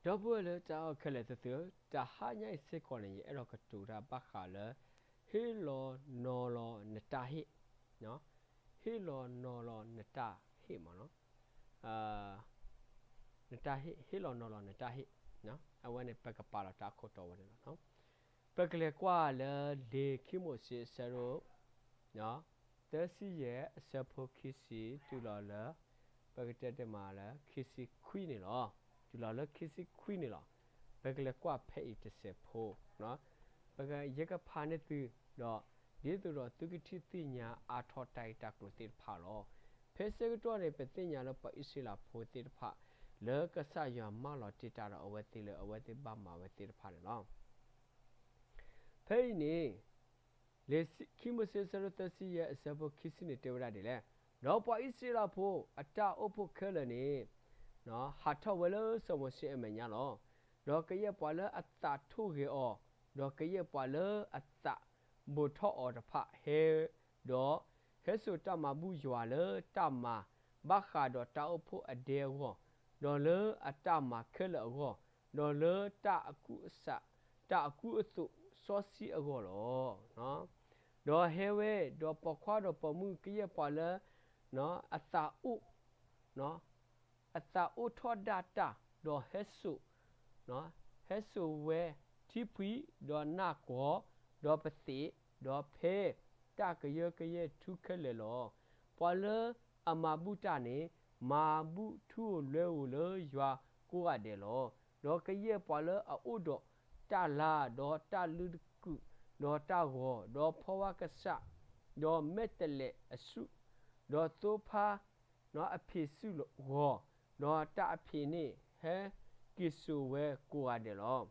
ဒီပုၢ်ဝဲၢ်လၢတၢ်အဲၣ်ခဲလၢာ်သ့ၣ်ဧၢ, တဟါညါအံၤစ့ၢ်ကီးန့ၣ် ယအဲၣ်ဒိးကတိၤတၢ်ဘၣ်ဃးလၢ ဟ့ၣ်လီၤနီၤလီၤနတၢ်ဟ့ၣ်, ဟ့ၣ်လီၤနီၤလီၤနတၢ်ဟ့ၣ်မ့ၢ်နီၤ, နတၢ်ဟ့ၣ်, ဟ့ၣ်လီၤနီၤလီၤနတၢ်ဟ့ၣ်, အဝဲန့ၣ် ပကပာ်လီၤတၢ်အခိၣ်တီဝဲန့ၣ်လီၤ. ပကလဲၤကွၢ်လၢလံာ်ခံမိၤၡ့အဆၢဒိၣ် သၢဆံယဲၢ်အဆၢဖိခံဆံ တုၤလီၤလၢ ပကတဲတမးလၢခံဆံခွံန့ၣ်လီၤ. တုၤလီၤလၢခံဆံခွံန့ၣ်လီၤ. ပကလဲၤကွၢ်ဖဲအံၤတစဲးဖိ, ပက, ယကဖးန့ၢ်သု, ဒီးဒ်သိးဒီးသုကထံၣ်သ့ၣ်ညါအါထီၣ်တၢ်ဂ့ၢ်တၢ်ကျိၤသ့ၣ်တဖၣ်လီၤ. ဖဲဆၢကတီၢ်န့ၣ် ပသ့ၣ်ညါလၢပှၤအံၣ်စရ့လးဖိသ့ၣ်တဖၣ် လၢကစၢ်ယွၤမၢလီၤတ့ၢ်တၢ်ဒီးအဝဲသ့ၣ်လၢအဝဲသ့ၣ်ဘၣ်မၤဝဲသ့ၣ်တဖၣ်န့ၣ်လီၤ. ဖဲအံၤန့ၣ် လံာ်ခံမိၤၡ့အဆၢဒိၣ်သၢဆံယဲၢ်အဆၢဖိခံဆံန့ၣ်တဲဝဲဒၣ်ဒ်လဲၣ်, ဒီးပှၤအံၣ်စရ့လးဖိအတၢ်အိၣ်ဖှိၣ်ခဲလၢာ်န့ၣ် ဟးထီၣ်ဝဲလၢစီၤမိၤၡ့အမဲာ်ညါလီၤ. ဒီးကယဲၢ်ပှၤလၢအသးထိၣ်ဂဲၤအီၤ, ဒီးကယဲၢ်ပှၤလၢအသးဘိးထီၣ်အီၤတဖၣ်ဟဲ, ဒီးဟဲစိာ်တၢ်မၤဘူၣ်ယွၤလၢတၢ်မၤဘၣ်ဃးဒီးတၢ်အိၣ်ဖှိၣ်အဒဲအဂီၢ်, ဒီးလၢအတၢ်မၤခဲလၢာ်အဂီၢ်, ဒီးလၢတၢ်အကူအသိး စီဆှံအဂီၢ်လီၤ. ဒီးဟဲဝဲ, ဒီးပိာ်ခွါဒီးပိာ်မုၣ်ကယဲၢ်ပှၤလၢ အသးအိၣ်, အသးအိၣ်ထီၣ်ဒၣ်တၢ်, ဒီးဟဲစိာ်, ဟဲစိာ်ဝဲထံဖှံ, ဒီးနၢ်ကွီၤ, ဒီးပသ့ၣ်, ဒီးဖဲတၢ်ကယၢကယဲၢ်ထူခဲလၢာ်လီၤ. ပှၤလၢအမၤဘူၣ်တၢ်န့ၣ် မၤဘူၣ်ထူဧိၤလွဲဧိၤလၢယွၤကိးဂၤဒဲးလီၤ. ဒီးကယဲၢ်ပှၤလၢအအိၣ်ဒီးတၢ်လါ, ဒီးတၢ်လုၢ်တကုာ်, ဒီးတၢ်ဂီၤ, ဒီးဖီဝါကစၢ်, ဒီးမဲာ်တဲးလဲးအစုၣ်, ဒီးသိဖါအဖံးစုၣ်ဂီၤ, ဒီးတၢ်အဖံးန့ၣ်ဟဲက့ၤစိာ်ဝဲကိးဂၤဒဲးလီၤ.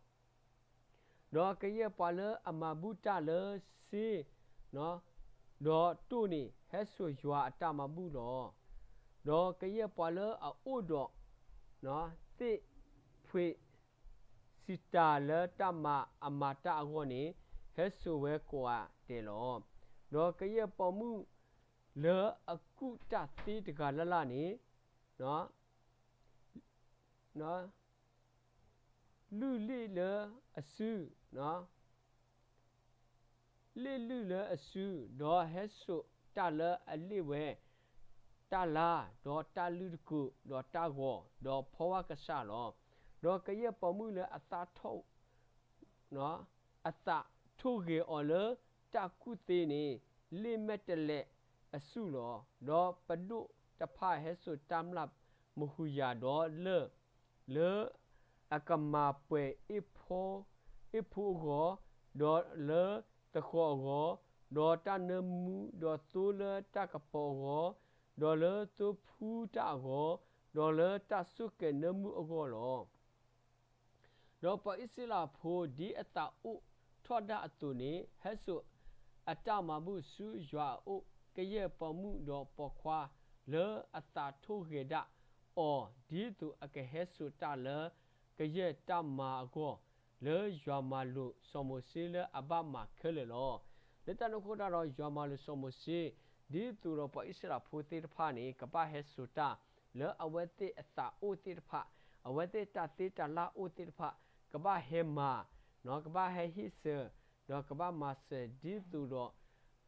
ဒီးကယဲၢ်ပှၤလၢအမၤဘူၣ်တၢ်လၢစ့, ဒီးတိၢ်န့ၣ် ဟဲစိာ်ယွၤအတၢ်မၤဘူၣ်လီၤ. ဒီးကယဲၢ်ပှၤလၢအအိၣ်ဒီး သ့ၣ်ဖှ့းစံးတၢ်လၢတၢ်မၤအမၤတၢ်အဂီၢ်န့ၣ် ဟဲစိာ်ဝဲကိးဂၤဒဲးလီၤ. ဒီးကယဲၢ်ပိာ်မုၣ်လၢအကူၣ်တၢ်သ့တဂၤလၢ်လၢ်န့ၣ် လုၢ်လ့ၣ်လၢအစု, လ့ၣ်လုၢ်လၢအစု, ဒီးဟဲစိာ်တၢ်လၢအလ့ၣ်ဝဲ တၢ်လါ, ဒီးတၢ်လုၢ်တကုာ်, ဒီးတၢ်ဂီၤ, ဒီးဖီဝါကစၢ်လီၤ. ဒီးကယဲၢ်ပိာ်မုၣ်လၢအသးထီၣ် အသးထိၣ်ဂဲၤအီၤလၢတၢ်ကူၣ်သ့န့ၣ် လ့ၣ်မဲာ်တဲးလဲးအစုၣ်လီၤ. ဒီးပဒိၣ်တဖၣ်ဟဲစိာ်တၢ်မျၢ်မဟူယၤဒီးလၢၢ် လၢအကမၤပှဲၤအ့ၣ်ဖိအဂီၢ်, ဒီးလၢသဃီၤအဂီၢ်, ဒီးတၢ်နၢမူ, ဒီးသိလၢတၢ်ကပီၤအဂီၢ်, ဒီးလၢသိဖူတၢ်အဂီၢ်, ဒီးလၢတၢ်ဆိၣ်ကဲၤနၢမူအဂီၢ်လီၤ. ဒီးပှၤအံၣ်စရ့လးဖိဒ်အသးအိၣ်ထီၣ်ဒၣ်အသိးန့ၣ် ဟဲစိာ်အတၢ်မၤဘူၣ်ဆူယွၤအအိၣ်, ကယဲၢ်ပိာ်မုၣ်ဒီးပိာ်ခွါလၢအသးထိၣ်ဂဲၤဒၣ်အီၤ ဒ်သိးအကဟဲစိာ်တၢ်လၢကယဲၢ်တၢ်မၤအဂီၢ်, လၢယွၤမၤလိာ်စီၤမိၤၡ့လၢအဘၣ်မၤခဲလၢာ်လီၤ. လၢတၢ်န့ၣ်အဃိတၢ်ဒီး ယွၤမၤလိာ်စီၤမိၤၡ့ ဒ်သိးဒီးပှၤအံၣ်စရ့လးဖိသ့ၣ်တဖၣ်န့ၣ် ကဘၣ်ဟဲစိာ်တၢ် လၢအဝဲသ့ၣ်အသးအိၣ်သ့ၣ်တဖၣ်, အဝဲသ့ၣ်တၢ်သ့တၢ်လၢ်အိၣ်သ့ၣ်တဖၣ်, ကဘၣ်ဟဲမၤ, ကဘၣ်ဟဲဟ့ၣ်စၢၤ, ဒီးကဘၣ်မၤစၢၤဒ်သိးဒီး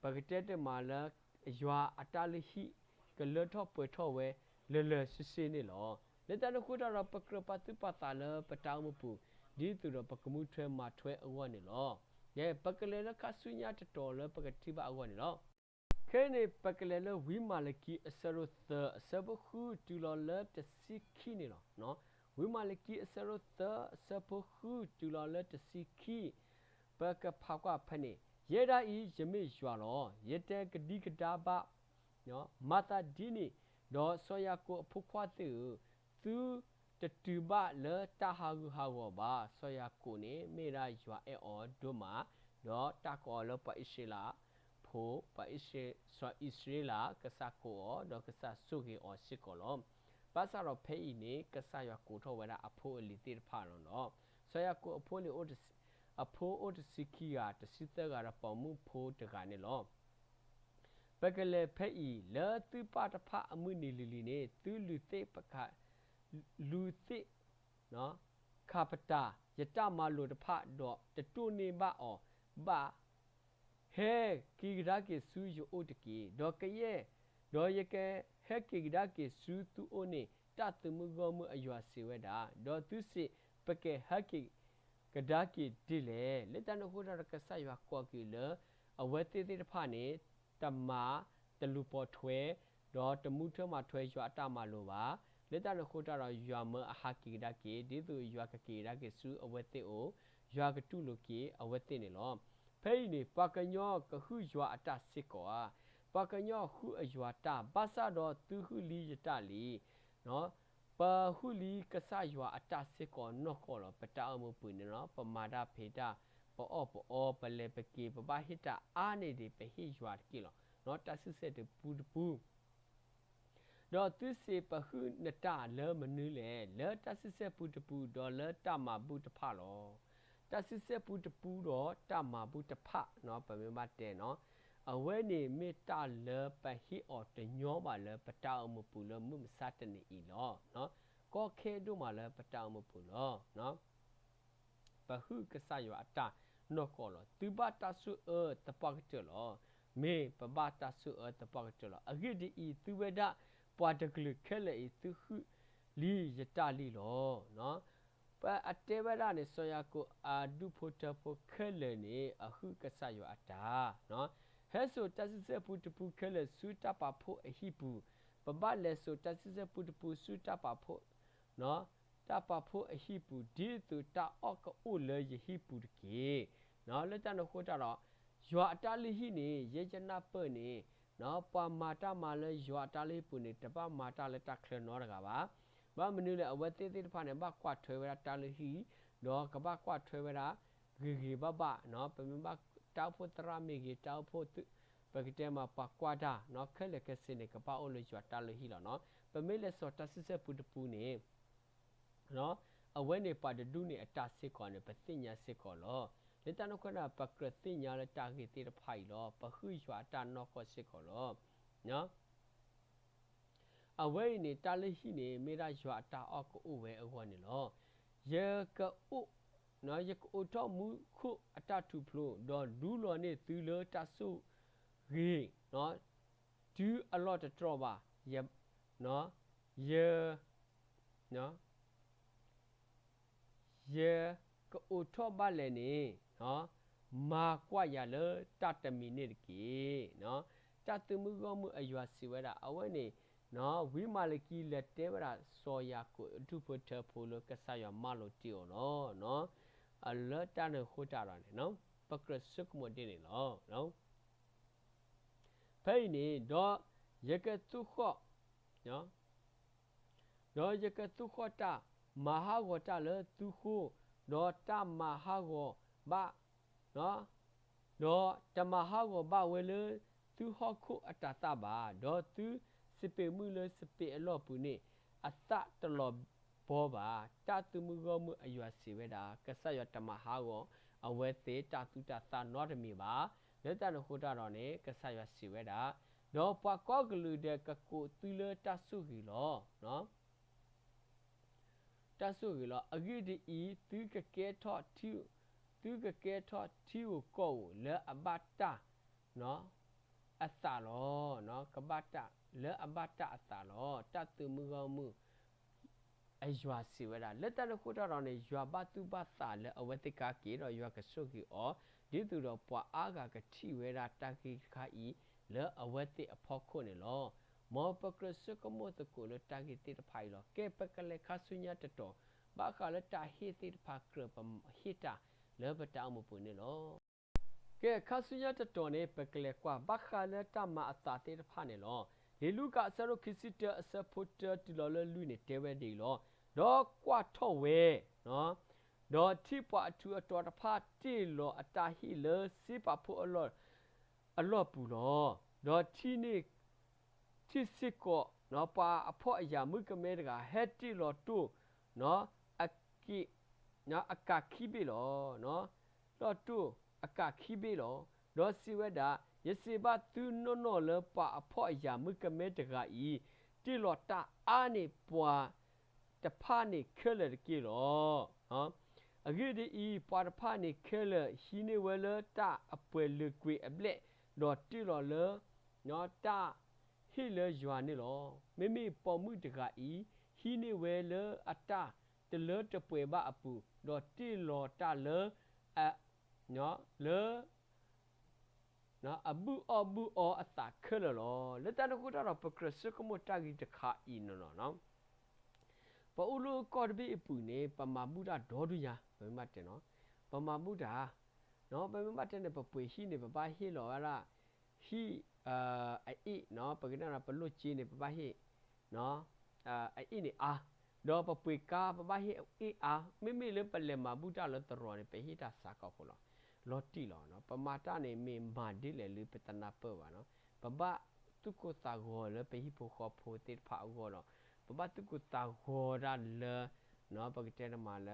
ပကတဲတမးလၢ ယွၤအတၢ်လုၢ်ဟံၣ်ကလၢထီၣ်ပှဲၤထီၣ်ဝဲလၢာ်လၢာ်ဆ့ဆ့န့ၣ်လီၤ. လၢတၢ်န့ၣ်အဃိတၢ်ဒီး ပကြၢးပာ်သူၣ်ပာ်သးလၢပတၢ်အိၣ်မူပူၤ ဒ်သိးဒီးပကမူထွဲမၤထွဲအဂီၢ်န့ၣ်လီၤ. ယဲ ပကလဲၤလၢခါဆူညါတတီၤလၢပကထံၣ်ဘၣ်အဂီၢ်န့ၣ်လီၤ. ခဲအံၤန့ၣ် ပကလဲၤလၢဝံမၤလကံအဆၢဒိၣ်သၢ အဆၢဖိဃုတုၤလီၤလၢတဆံခံန့ၣ်လီၤ. ဝံမၤလကံအဆၢဒိၣ်သၢ အဆၢဖိဃုတုၤလီၤလၢတဆံခံ, ပကဖးကွၢ်ဖဲန့ၣ်, ယဲဒၣ်အံၤ ယမ့ၢ်ယွၤလီၤ. ယတကဒံကဒါဘၣ် မၤသးဒ်န့ၣ်, ဒီးစီၤယၤကိာ်အဖိခွါသ့ၣ်ဧၢ, သုတတုၤဘၣ်လၢတၢ်ဟးဂူာ်ဟးဂီၤဘၣ်. စီၤယၤကိာ်န့ၣ် မ့ၢ်ဒၣ်ယွၤအဲၣ်အီၤဒိၣ်မး, ဒီးတၢ်ကိးအီၤလၢပှၤအံၣ်စရ့လးဖိ, ပှၤအံၣ်စရ့လး, စီၤအံၣ်စရ့လး ကစၢ်ကိးအီၤ, ဒီးကစၢ်ဆိၣ်ဂ့ၤအီၤစ့ၢ်ကီးလီၤ. ဘၣ်ဆၣ်ဒီးဖဲအံၤန့ၣ် ကစၢ်ယွၤကိးထီၣ်ဝဲဒၣ်အဖိအလံၤသ့ၣ်တဖၣ်လီၤ. စီၤယၤကိာ်အဖိလံၤ အဖိအိၣ်တဆံခံဂၤ, တဆံသၢဂၤဒီးပိာ်မုၣ်ဖိတဂၤန့ၣ်လီၤ. ပကလဲၤဖဲအံၤ လၢသုပၢ်တဖၣ်အမုၢ်နံၤလံၤလံၤန့ၣ် သုလုၢ်သ့ၣ်ပခး, လုၢ်သ့ၣ်, ယကခးပတာ်ယတၢ်မၤလိာ်တဖၣ်, ဒီးတတိၢ်န့ၢ်ဘၣ်အီၤဘၣ်. ဟဲက့ၤကဒါက့ၤဆူယအိၣ်တက့ၢ်. ဒီးကယဲၢ်, ဒီးယကဟဲက့ၤကဒါက့ၤဆူသုအိၣ်န့ၣ်, တၢ်သုးမုၢ်ဂီၢ်မုၢ်အယွၤစံးဝဲဒၣ်. ဒီးသုစံး, ပကဟဲက့ၤကဒါက့ၤဒ်လဲၣ်. လၢတၢ်န့ၣ်အဃိတၢ်ဒီး ကစၢ်ယွၤကိးက့ၤလၢ အဝဲသ့ၣ်သ့ၣ်တဖၣ်န့ၣ် တမၤတလူၤပိာ်ထွဲ, ဒီးတမူထၢမၤထွဲယွၤအတၢ်မၤလိာ်ဘၣ်. လၢတၢ်န့ၣ်အဃိတၢ်ဒီး ယွၤမၢအဟးက့ၤကဒါက့ၤ, ဒ်သိးယွၤကက့ၤကဒါက့ၤဆူအဝဲသ့ၣ်အိၣ်, ယွၤကတူၢ်လိာ်က့ၤအဝဲသ့ၣ်န့ၣ်လီၤ. ဖဲအံၤန့ၣ် ပှၤကညီကဟုၣ်ယွၤအတၢ်စ့ၢ်ကီးဧါ. ပှၤကညီဃုအယွၤတၢ်, ဘၣ်ဆၣ်ဒီးသုဟုၣ်လံယတၢ်လံ. ပဟုၣ်လံကစၢ်ယွၤအတၢ်စ့ၢ်ကီးနီၢ်ကီၢ်လီၤ. ပတၢ်အိၣ်မူပူၤန့ၣ်လီၤ, ပမၤတၢ်ဖံးတၢ်, ပအီၣ်ပအီ, ပလဲၤပက့ၤ, ပဘၣ်ဟ့ၣ်တၢ်အါန့ၢ်ဒံး ပဟ့ၣ်ယွၤတက့ၢ်လီၤ. တၢ်စံးဆၢတပူတပူ ဒီးသုစံး, ပဟုၣ်နတၢ်လၢမနုၤလဲၣ်. လၢတၢ်စံးဆၢပူတပူ, ဒီးလၢတၢ်မၤဘူၣ်တဖၣ်လီၤ. တၢ်စံးဆၢပူတပူဒီးတၢ်မၤဘူၣ်တဖၣ်, ပမ့ၢ်ဘၣ်တဲနီၤ, အဝဲန့ၣ်မ့ၢ်တၢ်လၢပဟ့ၣ်အီၤတညီဘၣ်လၢပတၢ်အိၣ်မူပူၤလၢမုၢ်မဆါတနံၤအံၤလီၤ. ကီခဲဒိၣ်မးလၢပတၢ်အိၣ်မူပူၤလီၤ. ပဟုၣ်ကစၢ်ယွၤအတၢ်နီၢ်ကီၢ်လီၤ. သုဘၣ်တၢ်ဆိၣ်အၢသပှၢ်ကတၢၢ်လီၤ. မ့ၢ်ပဘၣ်တၢ်ဆိၣ်အၢသပှၢ်ကတၢၢ်လီၤ. အဂ့ၢ်ဒ်အံၤ, သုဝဲဒၣ်ပှၤတကလုာ်ခဲလၢာ်အံၤ သုဟုၣ်လံယတၢ်လံလီၤ. ပအတဲဝဲဒၣ်န့ၣ် စီၤယၤကိာ်အဒူၣ်ဖိထၢဖိခဲလၢာ်န့ၣ် အဟုၣ်ကစၢ်ယွၤအတၢ်, ဟဲစိာ်တၢ်စံးဆၢပူတပူခဲလၢာ်ဆူတၢ်ပာ်ဖှိၣ်အဟံၣ်ပူၤ, ပဘၣ်လဲၤစိာ်တၢ်စံးဆၢပူတပူဆူတၢ်ပာ်ဖှိၣ် တၢ်ပာ်ဖှိၣ်အဟံၣ်ပူၤ, ဒ်သိးတၢ်အီၣ်ကအိၣ်လၢယဟံၣ်ပူၤတက့ၢ်. လၢတၢ်န့ၣ်အဃိတၢ်ဒီး ယွၤအတၢ်လုၢ်ဟံၣ်န့ၣ် ယဲယနၢ်ပၢၢ်န့ၣ်, ပှၤမၤတၢ်မၤလၢယွၤအတၢ်လုၢ်ဟံၣ်ပူၤန့ၣ် တဘၣ်မၤတၢ်လၢတၢ်ချၢနီတဂၤဘၣ်. ဘၣ်မနုၤလဲၣ်, အဝဲသ့ၣ်သ့ၣ်တဖၣ်န့ၣ် ဘၣ်ကွၢ်ထွဲဝဲဒၣ်တၢ်လုၢ်ဟံၣ်, ဒီးကဘၣ်ကွၢ်ထွဲဝဲဒၣ် ဂ့ၤဂ့ၤဘၣ်ဘၣ်, ပမ့ၢ်ဘၣ်တၢ်အိၣ်ဖှိၣ်သရၣ်မ့ၢ်ဂ့ၤ, တၢ်အိၣ်ဖှိၣ်သုး, ပကတဲမးပှၤကွၢ်တၢ်, ခဲလၢာ်ခဲဆ့န့ၣ် ကဘၣ်အိၣ်လၢယွၤတၢ်လုၢ်ဟံၣ်လီၤ. ပမ့ၢ်လဲၤစိာ်တၢ်စံးဆၢပူတပူန့ၣ် အဝဲန့ၣ်ပှၤတဒူၣ်န့ၣ်အတၢ်စ့ၢ်ကီးန့ၣ် ပသ့ၣ်ညါစ့ၢ်ကီးလီၤ. လၢတၢ်န့ၣ်အဃိ ပကြၢးသ့ၣ်ညါလၢတၢ်ဂ့ၢ်သ့ၣ်တဖၣ်အံၤလီၤ. ပဟုၣ်ယွၤအတၢ်နီၢ်ကီၢ်စ့ၢ်ကီးလီၤ. အဝဲအံၤန့ၣ် တၢ်လုၢ်ဟံၣ်န့ၣ် မ့ၢ်ဒၣ်ယွၤအတၢ်အီၣ်ကအိၣ်ဝဲအဂီၢ်န့ၣ်လီၤ. ယကအိး, ယကအိးထီၣ်မူခိၣ်အတၢ်ထူၣ်ဖျိ, ဒီးဒူလီၤန့ၢ်သုလၢတၢ်ဆိၣ်ဂ့ၤ တုၤအလီၢ်တတြီၢ်ဘၣ်, ယ, ယ, ယကအိးထီၣ်ဘၣ်လဲၣ်န့ၣ်, မၤကွၢ်ယၤလၢတၢ်တမံၤန့ၣ်တက့ၢ်. တၢ်သုးမုၢ်ဂီၢ်မုၢ်အယွၤစံးဝဲဒၣ်, အဝဲန့ၣ် ဝံမၤလကံလဲၤတဲဝဲဒၣ် စီၤယၤကိာ်အဒူၣ်ဖိထၢဖိလၢကစၢ်ယွၤမၢလိာ်တ့ၢ်အီၤလီၤ. လၢတၢ်န့ၣ်အဃိတၢ်ဒီးန့ၣ် ပကြၢးဆိကမိၣ်ဒ်န့ၣ်လီၤ. ဖဲအံၤန့ၣ် ဒီးယကသူၣ်ဃီၣ်, ဒီးယကသူၣ်ဃီၣ်တၢ်မၤဟးဂီၤတၢ်လၢသုဃိ, ဒီးတၢ်မၤဟးဂီၤဘၣ်, ဒီးတမၤဟးဂီၤဘၣ်ဝဲလၢသုဟီၣ်ခိၣ်အတၤသၣ်ဘၣ်, ဒီးသုစပံးမုၢ်လၢစပံးအလီၢ်ပူၤန့ၣ် အသၣ်တလီၤဘီဘၣ်. တၢ်သုးမုၢ်ဂီၢ်မုၢ်အယွၤစံးဝဲဒၣ်, ကစၢ်ယွၤတမၤဟးဂီၤအဝဲသ့ၣ်တၢ်သူၣ်တၢ်သၣ်နီတမံၤဘၣ်. လၢတၢ်န့ၣ်အဃိတၢ်ဒီးန့ၣ် ကစၢ်ယွၤစံးဝဲဒၣ်, ဒီးပှၤကိးကလုာ်ဒဲးကကိးသုလၢတၢ်ဆိၣ်ဂ့ၤလီၤ. တၢ်ဆိၣ်ဂ့ၤလီၤ. အဂ့ၢ်ဒ်အံၤ, သုကကဲထီၣ်ထံ, သုကကဲထီၣ်ထံဧိၤကီၢ်ဧိၤလၢအဘၣ်တၢ်အသးလီၤ. ကဘၣ်တၢ်လၢအဘၣ်တၢ်အသးလီၤ. တၢ်သုးမုၢ်ဂီၢ်မုၢ်အယွၤစံးဝဲဒၣ်. လၢတၢ်န့ၣ်အဃိတၢ်ဒီးန့ၣ် ယွၤဘၣ်သူၣ်ဘၣ်သးလၢအဝဲသ့ၣ်ကါက့ၤ, ဒီးယွၤကဆိၣ်ဂ့ၤအီၤ, ဒ်သိးဒီးပှၤအါဂၤကထံၣ်ဝဲဒၣ်တၢ်ဂ့ၢ်တခါအံၤ လၢအဝဲသ့ၣ်အဖီခိၣ်န့ၣ်လီၤ. မ်ပကြၢးဆိကမိၣ်သကိးလၢတၢ်ဂ့ၢ်သ့ၣ်တဖၣ်အံၤလီၤ. ကဲ ပကလဲၤခါဆူညါတတီၤ, ဘၣ်ဃးလၢတၢ်ဟ့ၣ်သ့ၣ်တဖၣ်ကြၢးပဟ့ၣ်တၢ်လၢပတၢ်အိၣ်မူပူၤန့ၣ်လီၤ. ကဲ ခါဆူညါတတီၤန့ၣ် ပကလဲၤကွၢ်ဘၣ်ဃးလၢတၢ်မၤအသးသ့ၣ်တဖၣ်န့ၣ်လီၤ. လံာ်လူၤကၣ်အဆၢဒိၣ်ခံဆံတၢ အဆၢဖိတၢတုၤလီၤလၢလွံၢ်န့ၣ် တဲဝဲဒ်အံၤလီၤ. ဒီးကွၢ်ထီၣ်ဝဲ, ဒီးထံၣ်ပှၤအထူးအတီၤတဖၣ်တ့ၢ်လီၤအတၢ်ဟံၣ်လၢစ့ပာ်ဖိအလီၢ်, အလီၢ်ပူၤလီၤ. ဒီးထံၣ်န့ၣ် ထံၣ်စ့ၢ်ကီး ပှၤအဖှီၣ်အယာ်မုၣ်ကမဲတဂၤ ဟဲတ့ၢ်လီၤတိၢ် အက့ၢ် အကးခံဘ့ၣ်လီၤ. လီၤတိၢ်အကးခံဘ့ၣ်လီၤ. ဒီးစံးဝဲဒၣ်, ယစံးဘၣ်သုနီၢ်နီၢ်လၢပှၤအဖှီၣ်အယာ်မုၣ်ကမဲတဂၤအံၤ တ့ၢ်လီၤတၢ်အါန့ၢ်ပှၤတဖၣ်န့ၣ်ခဲလၢာ်တက့ၢ်လီၤ. အဂ့ၢ်ဒ်အံၤ, ပှၤတဖၣ်န့ၣ်ခဲလၢာ်ဟံးန့ၢ်ဝဲလၢတၢ်အပှဲၤလုာ်ကွံာ်အဘျဲၣ်, ဒီးတ့ၢ်လီၤလၢ တၢ်ဟ့ၣ်လၢယွၤန့ၣ်လီၤ. မ့မ့ၢ်ပိာ်မုၣ်တဂၤအံၤ ဟံးန့ၢ်ဝဲလၢအတၢ်တလၢတပှဲၤဘၣ်အပူၤ, ဒီးတ့ၢ်လီၤတၢ်လၢ လၢ အဘုၣ်အီၣ်ဘုၣ်အီအသးခဲလၢာ်လီၤ. လၢတၢ်န့ၣ်အဃိတၢ်ဒီး ပကြၢးဆိကမိၣ်တၢ်ဂ့ၢ်တခါအံၤန့ၣ်လီၤ. ပအိၣ်လၢကီၢ်တဘ့ၣ်အပူၤန့ၣ် ပမၤဘူၣ်တၢ်ဒီဒူၣ်ညါ, ပမ့ၢ်ဘၣ်တဲနီၤ, ပမၤဘူၣ်တၢ်, ပမ့ၢ်ဘၣ်တဲန့ၣ် ပပှ့ၤဟံၣ်န့ၣ် ပဘၣ်ဟ့ၣ်လီၤဝဲဒၣ် ဟံၣ် အအ့ၣ်နီၤ, ပကတဲနီၤ ပလိၣ်စ့န့ၣ် ပဘၣ်ဟ့ၣ် အအ့ၣ်န့ၣ်အါ, ဒီးပပှ့ၤကါ ပဘၣ်ဟ့ၣ်အအ့ၣ်အါ, မ့မ့ၢ်လၢပလဲၤမၤဘူၣ်တၢ်လၢသရိာ်န့ၣ် ပဟ့ၣ်တၢ်စှၤကီးဖိလီၤ. လီၤတံၢ်လီၤ. ပမၤတၢ်န့ၣ် မ့ၢ်မၤဒ်လဲၣ်လၢပတနၢ်ပၢၢ်ဘၣ်နီၤ, ပဘၣ်သူၣ်ကိၢ်သးဂီၤလၢပဟံၣ်ဖိဃီဖိသ့ၣ်တဖၣ်အဂီၢ်ဒီး ပဘၣ်သူၣ်ကိၢ်သးဂီၤတၢ်လၢ ပကတဲတမးလၢ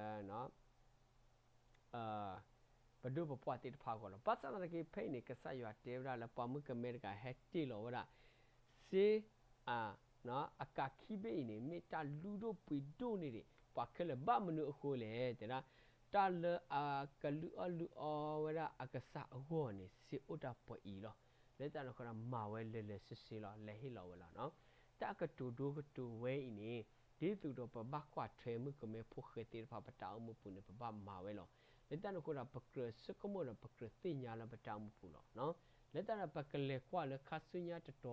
ပဒိၣ်ပပှၢ်သ့ၣ်တဖၣ်အဂီၢ်လီၤ. ဘၣ်ဆၣ်သနာ်က့ဖဲအံၤန့ၣ် ကစၢ်ယွၤတဲဝဲဒၣ်လၢပှၤမုၣ်ကမဲတဂၤဟဲတ့ၢ်လီၤဝဲဒၣ် စ့ အကးခံဘ့ၣ်အံၤန့ၣ် မ့ၢ်တၢ်လုၢ်ဒိၣ်ပှ့ၤဒိၣ်န့ၢ်ဒံးပှၤခဲလၢာ်, ဘၣ်မနုၤအဃိလဲၣ် တဲဒၣ် တၢ်လၢအကလုၢ်အီၣ်လုၢ်အီဝဲဒၣ်အကစၢ်အဂီၢ်န့ၣ် စ့အိၣ်တၢ်ပှဲၤအံၤလီၤ. လၢတၢ်န့ၣ်အဃိဒီး မၤဝဲလၢာ်လၢာ်ဆ့ဆ့လီၤ, လဲၤဟ့ၣ်လီၤဝဲလီၤ. တၢ်ကတိၤဒိကတိၤဝဲအံၤန့ၣ် ဒ်သိးဒီးပဘၣ်ကွၢ်ထွဲမုၣ်ကမဲဖိဃဲသ့ၣ်တဖၣ် ပတၢ်အိၣ်မူပူၤန့ၣ် ပဘၣ်မၤဝဲလီၤ. လၢတၢ်န့ၣ်အဃိဒီး ပကြၢးဆိကမိၣ်ဒီး ပကြၢးသ့ၣ်ညါလၢပတၢ်အိၣ်မူပူၤလီၤ. လၢတၢ်န့ၣ် ပကလဲၤကွၢ်လၢခါဆူညါတတီၤ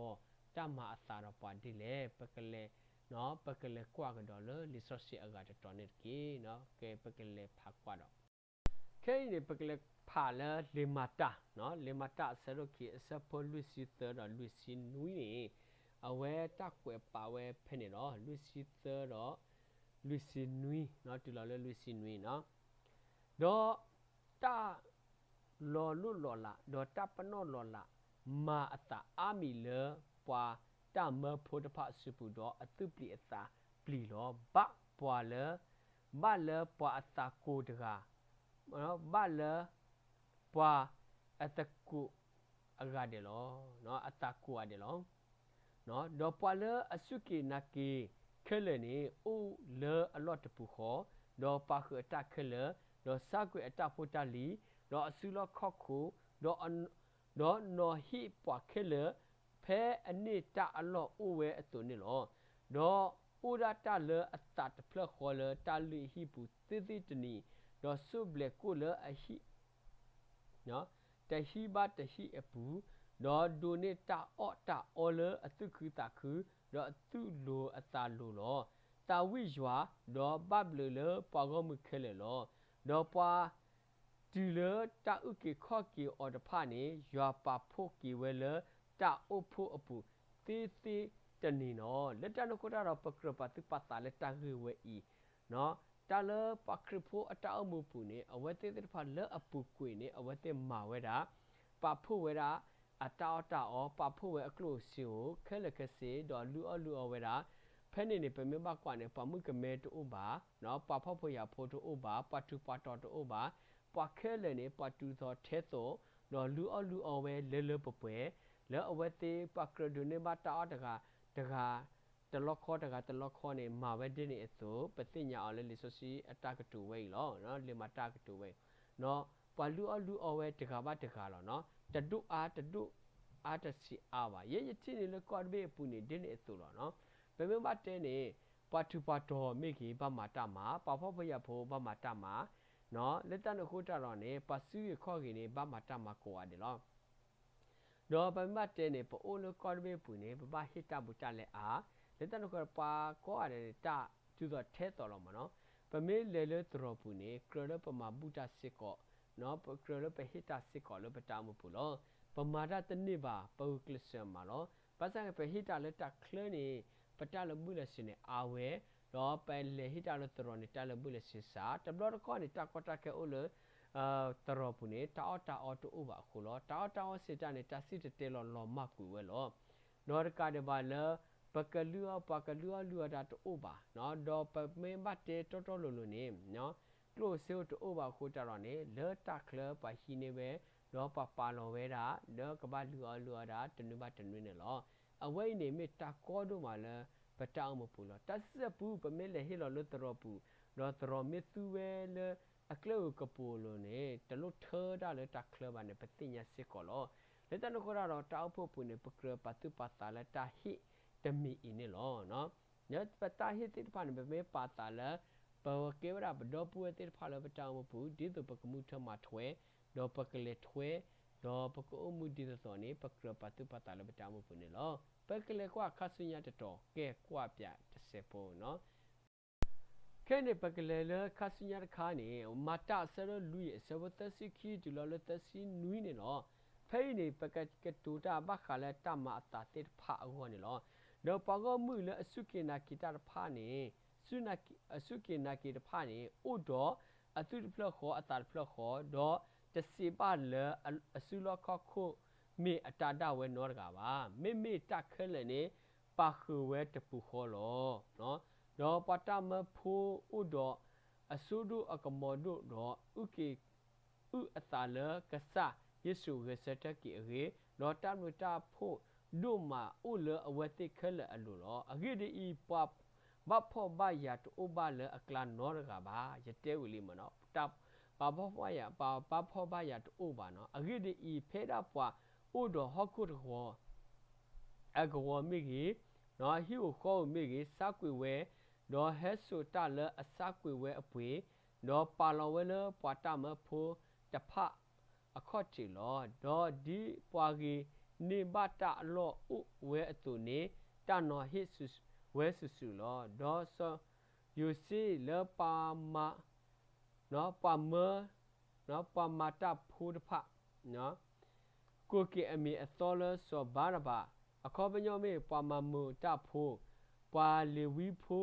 တၢ်မၤအသးဒီးပှၤဒ်လဲၣ်, ပကလဲၤ ပကလဲၤကွၢ်ကဒီးလၢလံာ်စီဆှံအဂၤတတီၤန့ၣ်တက့ၢ်. ကဲ ပကလဲၤဖးကွၢ်ဒီး ခဲအံၤန့ၣ် ပကလဲၤဖးလၢလံာ်မၤတၢ်, လံာ်မၤတၢ်အဆၢဒိၣ်ခံ အဆၢဖိလွံၢ်ဆံသၢဒီးလွံၢ်ဆံနွံန့ၣ် အဝဲတၢ်ကွဲးပာ်ဝဲဖဲန့ၣ်လီၤ. လွံၢ်ဆံသၢဒီး လွံၢ်ဆံနွံ, တုၤလီၤလၢလွံၢ်ဆံနွံနီၤ. ဒီးတၢ်လီၤလိၢ်လီၤလး ဒီးတၢ်ပနီၣ်လီၤလး မၤအသးအါမံၤလၢပှၤတၢ်မၢဖိတဖၣ်အစုပူၤဒီး အသူၣ်ပျံၤအသးပျံၤလီၤ. ဘၣ်ပှၤလၢ ဘၣ်လၢပှၤအသးကိးတဂၤ, ဘၣ်လၢပှၤအသးကိးအဂၤဒဲးလီၤ. အသးကိးဂၤဒဲးလီၤ. ဒီးပှၤလၢအစူၢ်က့ၤနာ်က့ၤခဲလၢာ်န့ၣ် အိၣ်လၢအလီၢ်တပူၤဃီ, ဒီးပာ်ဃုာ်အတၢ်ခဲလၢာ်, ဒီးဆါကွံာ်အတၢ်ဖိတၢ်လံၤ, ဒီးအစုလီၢ်ခီၣ်ခိၣ်, ဒီး ဒီးနီၤဟ့ၣ်ပှၤခဲလၢာ် ဖဲအန့ၢ်တၢ်အလီၢ်အိၣ်ဝဲအသိးန့ၣ်လီၤ. ဒီးအိၣ်ဒၣ်တၢ်လၢအသးတဖျၢၣ်ဃီလၢတၢ်လုၢ်ဟံၣ်ပူၤသ့သ့တနံၤ, ဒီးစိၣ်ဘျဲးကိၣ်လၢအဟံၣ် တဟံၣ်ဘၣ်တဟံၣ်အပူၤ, ဒီးဒိးန့ၢ်တၢ်အီၣ်တၢ်အီလၢအသူၣ်ခုသးခု, ဒီးအသူၣ်လိၤအသးလိၤလီၤ. သးဝံၣ်ယွၤ, ဒီးဘၣ်ဘျုးလၢပှၤဂီၢ်မုၢ်ခဲလၢာ်လီၤ. ဒီးပှၤ တုၤလၢတၢ်အုၣ်က့ၤခီၣ်က့ၤအီၤတဖၣ်န့ၣ် ယွၤပာ်ဖှိၣ်က့ၤဝဲလၢတၢ်အိၣ်ဖှိၣ်အပူၤသ့သ့တနံၤနီၤ. လၢတၢ်န့ၣ်အဃိတၢ်ဒီး ပကြၢးပာ်သူၣ်ပာ်သးလၢတၢ်ဂ့ၢ်ဝဲအံၤ, တၢ်လၢပှၤခရံာ်ဖိအတၢ်အိၣ်မူပူၤန့ၣ် အဝဲသ့ၣ်သ့ၣ်တဖၣ်လၢအပူၤကွံာ်န့ၣ် အဝဲသ့ၣ်မၤဝဲဒၣ် ပာ်ဖှိၣ်ဝဲဒၣ် အတၢ်အီၣ်တၢ်အီ, ပာ်ဖှိၣ်ဝဲအကျိၣ်ဧိၤစ့ဧိၤ ခဲလၢာ်ခဲဆ့ ဒီးလုၢ်အီၣ်လုၢ်အီဝဲဒၣ်. ဖဲန့ၣ်န့ၣ် ပမ့ၢ်ဘၣ်ကွၢ်န့ၣ် ပှၤမုၣ်ကမဲတအိၣ်ဘၣ်, ပှၤဖှီၣ်ဖိယာ်ဖိတအိၣ်ဘၣ်, ပှၤထူးပှၤတီၤတအိၣ်ဘၣ်, ပှၤခဲလၢာ်န့ၣ် ပှၤတုၤသိးထဲသိး, ဒီးလုၢ်အီၣ်လုၢ်အီဝဲလၢလၢပှဲၤပှဲၤ, လၢအဝဲသ့ၣ်ပှၤကြၢးဒိးန့ၢ်ဘၣ်တၢ်အီၣ်တဂၤတဂၤ တလီခီတဂၤတလီခီန့ၣ် မၤဝဲဒ်န့ၣ်အသိး ပသ့ၣ်ညါအီၤလၢလံာ်စီဆှံအတၢ်ကတိၤဝဲအံၤလီၤ. လံာ်မၤတၢ်ကတိၤဝဲအံၤ, ပှၤလုၢ်အီၣ်လုၢ်အီဝဲတဂၤဘၣ်တဂၤလီၤ. တဒိၣ်အါတဒိၣ်အါတဆံးအါဘၣ်. ယဲယထံၣ်န့ၣ်လၢကီၢ်တဘ့ၣ်အပူၤန့ၣ် ဒ်န့ၣ်အသိးလီၤ. ပမ့ၢ်ဘၣ်တဲန့ၣ် ပှၤထူးပှၤတီၤမ့ၢ်ဂ့ၤ ဘၣ်မၤတၢ်မၤ, ပှၤဖှီၣ်ဖိယာ်ဖိဘၣ်မၤတၢ်မၤ, လၢတၢ်န့ၣ်အဃိတၢ်ဒီးန့ၣ် ပှၤစုဂ့ၤခီၣ်ဂ့ၤန့ၣ် ဘၣ်မၤတၢ်မၤကိးဂၤဒဲးလီၤ. ဒီးပမ့ၢ်ဘၣ်တဲန့ၣ် ပအိၣ်လၢကီၢ်တဘ့ၣ်အပူၤန့ၣ် ပဘၣ်ဟ့ၣ်တၢ်ဘူးတၢ်လဲအါ, လၢတၢ်န့ၣ်အဃိ ပှၤကိးဂၤဒဲးန့ၣ် တၢ်တုၤသိးထဲသိးလီၤမးနီၤ. ပမ့ၢ်လဲၤလၢသရိာ်ပူၤန့ၣ် ကြၢးလၢပမၤဘူၣ်တၢ်စ့ၢ်ကီး, ကြၢးလၢပဟ့ၣ်တၢ်စ့ၢ်ကီးလၢပတၢ်အိၣ်မူပူၤလီၤ. ပမၤတၢ်တန့ၢ်ဘၣ် ပဂုာ်ကျဲးစၢးမၤလီၤ. ဘၣ်ဆၣ်ပဟ့ၣ်တၢ်လၢတၢ်ချၢန့ၣ် ပတၢ်လၢာ်ဘၣ်လၢ်ဆ့န့ၣ်အါဝဲ, ဒီးပလဲၤဟ့ၣ်တၢ်လၢသရိာ်န့ၣ် တၢ်လၢာ်ဘၣ်လၢ်ဆ့စှၤ, တဘျီတခီၣ်န့ၣ် တၢ်ကီတၢ်ခဲအိၣ်လၢ သရိာ်ပူၤန့ၣ် တၢ်အီၣ်တၢ်အီတအိၣ်ဘၣ်အဃိလီၤ. တၢ်အီၣ်တၢ်အီစံးတၢ်န့ၣ် တၢ်စံၣ်တဲၤတဲလီၤလီၤမၢ်ကွံာ်ဝဲလီၤ. ဒီးတကးဒံးဘၣ်လၢ ပကလုၢ်အီၣ်ပှၤကလုၢ်အီၣ်လုၢ်အီတၢ်တအိၣ်ဘၣ်, ဒီးပမ့ၢ်ဘၣ်တဲတီတီလိၤလိၤန့ၣ် ကျိၣ်စ့အိၣ်တအိၣ်ဘၣ်အဃိတၢ်ဒီးန့ၣ် လၢတၢ်ချၢပှၤဟံးန့ၢ်ဝဲ, ဒီးပှၤပာ်လီၤဝဲဒၣ် လၢကဘၣ်လုၢ်အီၣ်လုၢ်အီတၢ်တနွံဘၣ်တနွံန့ၣ်လီၤ. အဝဲအံၤန့ၣ်မ့ၢ်တၢ်ကီဒိၣ်မးလၢ ပတၢ်အိၣ်မူပူၤလီၤ. တၢ်စံးပူ ပမ့ၢ်လဲၤဟ့ၣ်လီၤလၢသရိာ်ပူၤ ဒီးသရိာ်မ့ၢ်သူဝဲလၢအကျဲဧိၤကပူၤဧိၤန့ၣ် တလိၣ်ထၢတၢ်လၢတၢ်ချၢဘၣ်န့ၣ် ပသ့ၣ်ညါစ့ၢ်ကီးလီၤ. လၢတၢ်န့ၣ်အဃိတၢ်ဒီး တၢ်အိၣ်ဖှိၣ်အပူၤန့ၣ် ပကြၢးပာ်သူၣ်ပာ်သးလၢတၢ်ဟ့ၣ်တမံၤအံၤန့ၣ်လီၤ. လၢပတၢ်ဟ့ၣ်သ့ၣ်တဖၣ်န့ၣ် ပမ့ၢ်ပာ်သးလၢ ပကဲဝဲဒၣ်ပဒီပုၢ်ဝဲၢ်သ့ၣ်တဖၣ်လၢပတၢ်အိၣ်မူပူၤ ဒ်သိးပကမူထွဲမၤထွဲ ဒီးပကလဲၤထွဲ ဒီးပကအိၣ်မူဒ်သိးသိးန့ၣ် ပကြၢးပာ်သူၣ်ပာ်သးလၢပတၢ်အိၣ်မူပူၤန့ၣ်လီၤ. ပကလဲၤကွၢ်ခါဆူညါတတီၤ ကဲကွၢ်ပၠးတစဲးဖိနီၤ. ခဲအံၤန့ၣ် ပကလဲၤလၢခါဆူညါတခါန့ၣ် မၤတၢ်အဆၢဒိၣ်လွံၢ် အဆၢဖိသၢဆံခံတုၤလီၤလၢသၢဆံနွံန့ၣ်လီၤ. ဖဲအံၤန့ၣ် ပကကတိၤတၢ်ဘၣ်ဃးလၢတၢ်မၤအသးသ့ၣ်တဖၣ်အဂီၢ်န့ၣ်လီၤ. ဒီးပှၤဂီၢ်မုၢ်လၢအစူၢ်က့ၤနာ်က့ၤတၢ်တဖၣ်န့ၣ် စူၢ်က့ၤနာ်က့ၤတဖၣ်န့ၣ် အိၣ်ဒီးအသူၣ်တဖျၢၣ်ဃီ အသးတဖျၢၣ်ဃီ ဒီးတစံးဘၣ်လၢအစုလီၢ်ခီၣ်ခိၣ်မ့ၢ်အတၢ်ဒၣ်ဝဲနီတဂၤဘၣ်. မ့မ့ၢ်တၢ်ခဲလၢာ်န့ၣ် ပာ်ဃုာ်ဝဲတပူၤဃီလီၤ. ဒီးပှၤတၢ်မၢဖိအိၣ်ဒီးအစိဒိၣ်အကမီၤဒိၣ်ဒီး အုၣ်က့ၤ အုၣ်အသးလၢကစၢ်ယ့ၣ်ၡူးဂဲၤဆၢထၢၣ်က့ၤအဂ့ၢ်, ဒီးတၢ်မုာ်တၢ်ဖိဒိၣ်မးအိၣ်လၢအဝဲသ့ၣ်ခဲလၢာ်အလိၤလီၤ. အဂ့ၢ်ဒ်အံၤ, ပှၤဘၣ်ဖှီၣ်ဘၣ်ယာ်တအိၣ်ဘၣ်လၢအကျါနီတဂၤဘၣ်. ယတဲဝံၤလံမ့ၢ်နီၤ, ပှၤဘၣ်ဖှီၣ်ဘၣ်ယာ်, ပှၤဘၣ်ဖှီၣ်ဘၣ်ယာ်တအိၣ်ဘၣ်နီၤ. အဂ့ၢ်ဒ်အံၤ, ဖဲဒၣ်ပှၤအိၣ်ဒီးဟီၣ်ခိၣ်တဂီၤ အကဝီၤမ့ၢ်ဂ့ၤ, ဟံၣ်ဧိၤဃီဧိၤမ့ၢ်ဂ့ၤ, ဆါကွံာ်ဝဲ, ဒီးဟဲစိာ်တၢ်လၢအဆါကွံာ်ဝဲအပှ့ၤ, ဒီးပာ်လီၤဝဲလၢပှၤတၢ်မၢဖိတဖၣ်အခီၣ်ထံးလီၤ. ဒီးဒ်ပှၤဂ့ၤန့ၢ်ဘၣ်တၢ်အလီၢ်အိၣ်ဝဲအသိးန့ၣ်, တၢ်နီၤဟ့ၣ်ဝဲစုာ်စုာ်လီၤ. ဒီးစီၤယိၤၡ့လၢပှၤမၤ ပှၤမၤ, ပှၤမၤတၢ်ဖိတဖၣ် ကိးက့ၤအမံၤအသီလၢစီၤဘါနဘၤ, အခီပညီမ့ၢ်ပှၤမၤမုာ်တၢ်ဖိ, ပှၤလ့ၤဝံဖိ,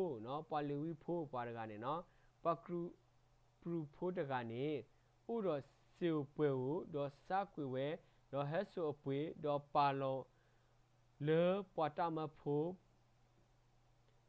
ပှၤလ့ၤဝံဖိ ပှၤတဂၤန့ၣ်, ပှၤကရူၢ်ဖိတဂၤန့ၣ်, အိၣ်ဒီးစ့ဧိၤပှဲၤဧိၤ, ဒီးဆါကွံာ်ဝဲ, ဒီးဟဲစိာ်အပှ့ၤ, ဒီးပာ်လီၤ လၢပှၤတၢ်မၢဖိ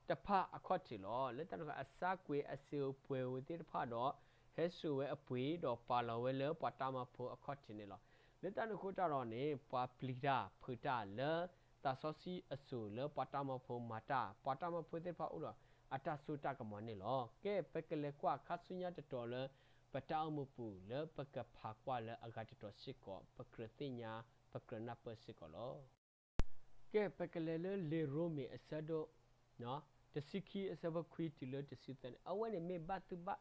တဖၣ်အခီၣ်ထံးလီၤ. လၢတၢ်န့ၣ်အဃိ အဆါကွံာ်အစ့ဧိၤပှဲၤဧိၤသ့ၣ်တဖၣ်ဒီး ဟဲစိာ်ဝဲအပှ့ၤ, ဒီးပာ်လီၤဝဲလၢပှၤတၢ်မၢဖိအခီၣ်ထံးန့ၣ်လီၤ. လၢတၢ်န့ၣ်အဃိတၢ်ဒီးန့ၣ် ပှၤပျံၤတၢ်ဖုးတၢ်လၢသးစီဆှံအစိၤလၢပှၤတၢ်မၢဖိမၤတၢ်, ပှၤတၢ်မၢဖိသ့ၣ်တဖၣ်အိၣ်ဒီးအတၢ်စိတၢ်ကမီၤန့ၣ်လီၤ. ကဲ ပကလဲၤကွၢ်ခါဆူညါတတီၤလၢ ပတၢ်အိၣ်မူပူၤလၢပကဖးကွၢ်လၢအဂၤတတီၤစ့ၢ်ကီး, ပကြၢးသ့ၣ်ညါ, ပကြၢးနၢ်ပၢၢ်စ့ၢ်ကီးလီၤ. ကဲ ပကလဲၤလၢလံာ်ရိမ့ၤအဆၢဒိၣ် တဆံခံအဆၢဖိခွံတုၤလၢတဆံသၢန့ၣ်, အဝဲန့ၣ်မ့ၢ်ဘၣ်သုဘၣ်,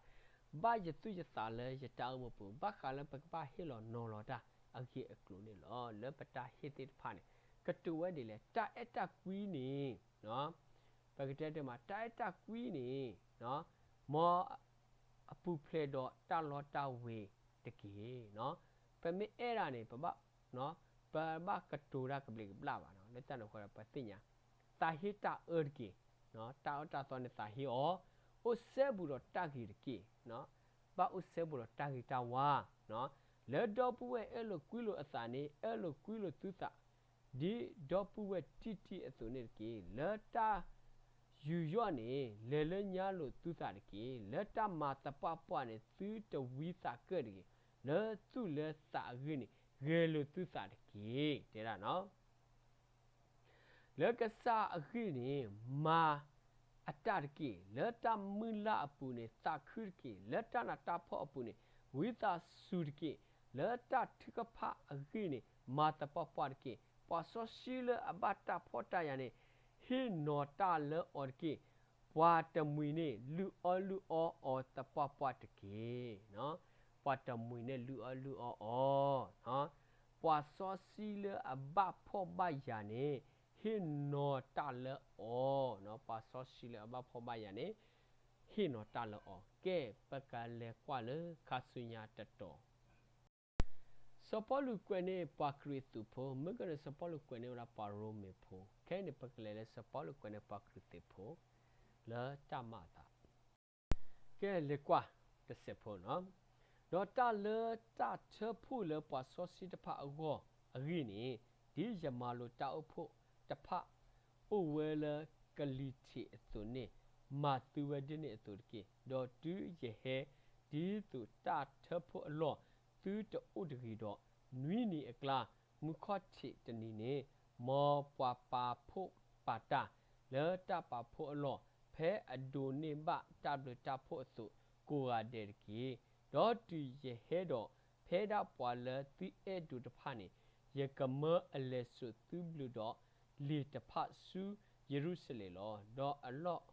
ဘၣ်ယသူၣ်ယသးလၢယတၢ်အိၣ်မူပူၤ, ဘၣ်ဃးလၢပကဘၣ်ဟ့ၣ်လီၤနီၤလီၤတၢ်အဂ့ၢ်အကျိၤန့ၣ်လီၤ. လၢပတၢ်ဟ့ၣ်သ့ၣ်တဖၣ်န့ၣ် ကတိၤဝဲဒ်လဲၣ်, တၢ်အဲၣ်တၢ်ကွံန့ၣ်, ပကတဲတမး တၢ်အဲၣ်တၢ်ကွံန့ၣ် မ်အပူၤဖျဲးဒီးတၢ်လီတၢ်ဝ့ၤတက့ၢ်. ပမ့ၢ်အဲၣ်ဒၣ်န့ၣ် ပဘၣ်, ပဘၣ်ကတိၤတၢ်ကဘျံးကဘျၣ်ဘၣ်နီၤ. လၢတၢ်န့ၣ်အဃိ ပသ့ၣ်ညါ, သးဟ့တၢ်အၢတက့ၢ်. တၢ်အၢတၢ်သီန့ၣ်သးဟ့အီၤ, အိၣ်စဲဘူးဒီးတၢ်ဂ့ၤတက့ၢ်. ဘၣ်အိၣ်စဲဘူးဒီးတၢ်ဂ့ၤတၢ်ဝါ, လၢဒီပုၢ်ဝဲၢ်အဲၣ်လိာ်ကွံလိာ်အသးန့ၣ် အဲၣ်လိာ်ကွံလိာ်သုသး ဒ်ဒီပုၢ်ဝဲၢ်တံၢ်တံၢ်အသိးန့ၣ်တက့ၢ်. လၢတၢ်ယူးယီၣ်န့ၣ် လဲၤလၢညါလိာ်သုသးတက့ၢ်. လၢတၢ်မၤသပှၢ်ပှၢ်န့ၣ် သုတဝံသးကၢၣ်တဂ့ၤ. လၢသူၣ်လၢသးအဂ့ၢ်န့ၣ် ဂဲၤလိာ်သုသးတက့ၢ်. တဲဒၣ်နီၤ လၢကစၢ်အဂ့ၢ်န့ၣ် မၤအတၢ်တက့ၢ်. လၢတၢ်မုၢ်လၢ်အပူၤန့ၣ် သးခုတက့ၢ်. လၢတၢ်နးတၢ်ဖှီၣ်အပူၤန့ၣ် ဝံသးစူၤတက့ၢ်. လၢတၢ်ထုကဖၣ်အဂ့ၢ်န့ၣ် မၤသပှၢ်ပှၢ်တက့ၢ်. ပှၤစီဆှံလၢအဘၣ်တၢ်ဖှီၣ်တၢ်ယာ်န့ၣ် ဟ့ၣ်နီၤတၢ်လၢအီၤတက့ၢ်. ပှၤတမှံၤန့ၣ် လုၢ်အီၣ်လုၢ်အီအီၤသပှၢ်ပှၢ်တက့ၢ်. ပှၤတမှံၤန့ၣ် လုၢ်အီၣ်လုၢ်အီအီၤ ပှၤစီဆှံလၢအဘၣ်ဖှီၣ်ဘၣ်ယာ်န့ၣ် ဟ့ၣ်နီၤတၢ်လၢအီၤ, ပှၤစီဆှံလၢအဘၣ်ဖှီၣ်ဘၣ်ယာ်န့ၣ် ဟ့ၣ်နီၤတၢ်လၢအီၤ. ကဲ ပကလဲၤကွၢ်လၢခါဆူညါတတီၤ စီၤပီလူးကွဲးန့ၢ်ပှၤကရံၣ်သူးဖိ, မ့ၢ်ကန့ၣ် စီၤပီလူးကွဲးန့ၢ်ဝဲဒၣ်ပှၤရိမ့ၤဖိ, ခဲအံၤန့ၣ် ပကလဲၤလၢစီၤပီလူးကွဲးန့ၢ်ပှၤကရံၣ်သူးဖိ လၢတၢ်မၤအသး ကဲ လဲၤကွၢ်တစဲးဖိနီၤ. ဒီးတၢ်လၢတၢ်ထၢဖှိၣ်လၢပှၤစီဆှံတဖၣ်အဂီၢ်အဂ့ၢ်န့ၣ်, ဒ်ယမၤလိာ်တၢ်အိၣ်ဖှိၣ်တဖၣ် အိၣ်ဝဲလၢကလံၤထံးအသိးန့ၣ်, မၤသုဝဲဒ်န့ၣ်အသိးတက့ၢ်. ဒီးတုၤယဟဲ, ဒ်သိးတၢ်ထၢဖှိၣ်အလီၢ် သုတအိၣ်တဂ့ၤဒီး, နွံနံၤအကျါ, မုၢ်ခီၣ်ထံးတနံၤန့ၣ်, မ်ပှၤပာ်ဖှိၣ်ပာ်တၢ်လၢတၢ်ပာ်ဖှိၣ်အလီၢ် ဖဲအဒိးန့ၢ်ဘၣ်တၢ်ဘျုးတၢ်ဖှိၣ်အသိးကိးဂၤဒဲးတက့ၢ်. ဒီးတုၤယဟဲဒီး ဖဲဒၣ်ပှၤလၢသုအဲၣ်ဒိးတဖၣ်န့ၣ်, ယကမၢအလဲၤစိာ်သုဘျုးဒီးလံာ်တဖၣ်ဆူယရူၤၡလ့ၣ်လီၤ. ဒီးအလီၢ်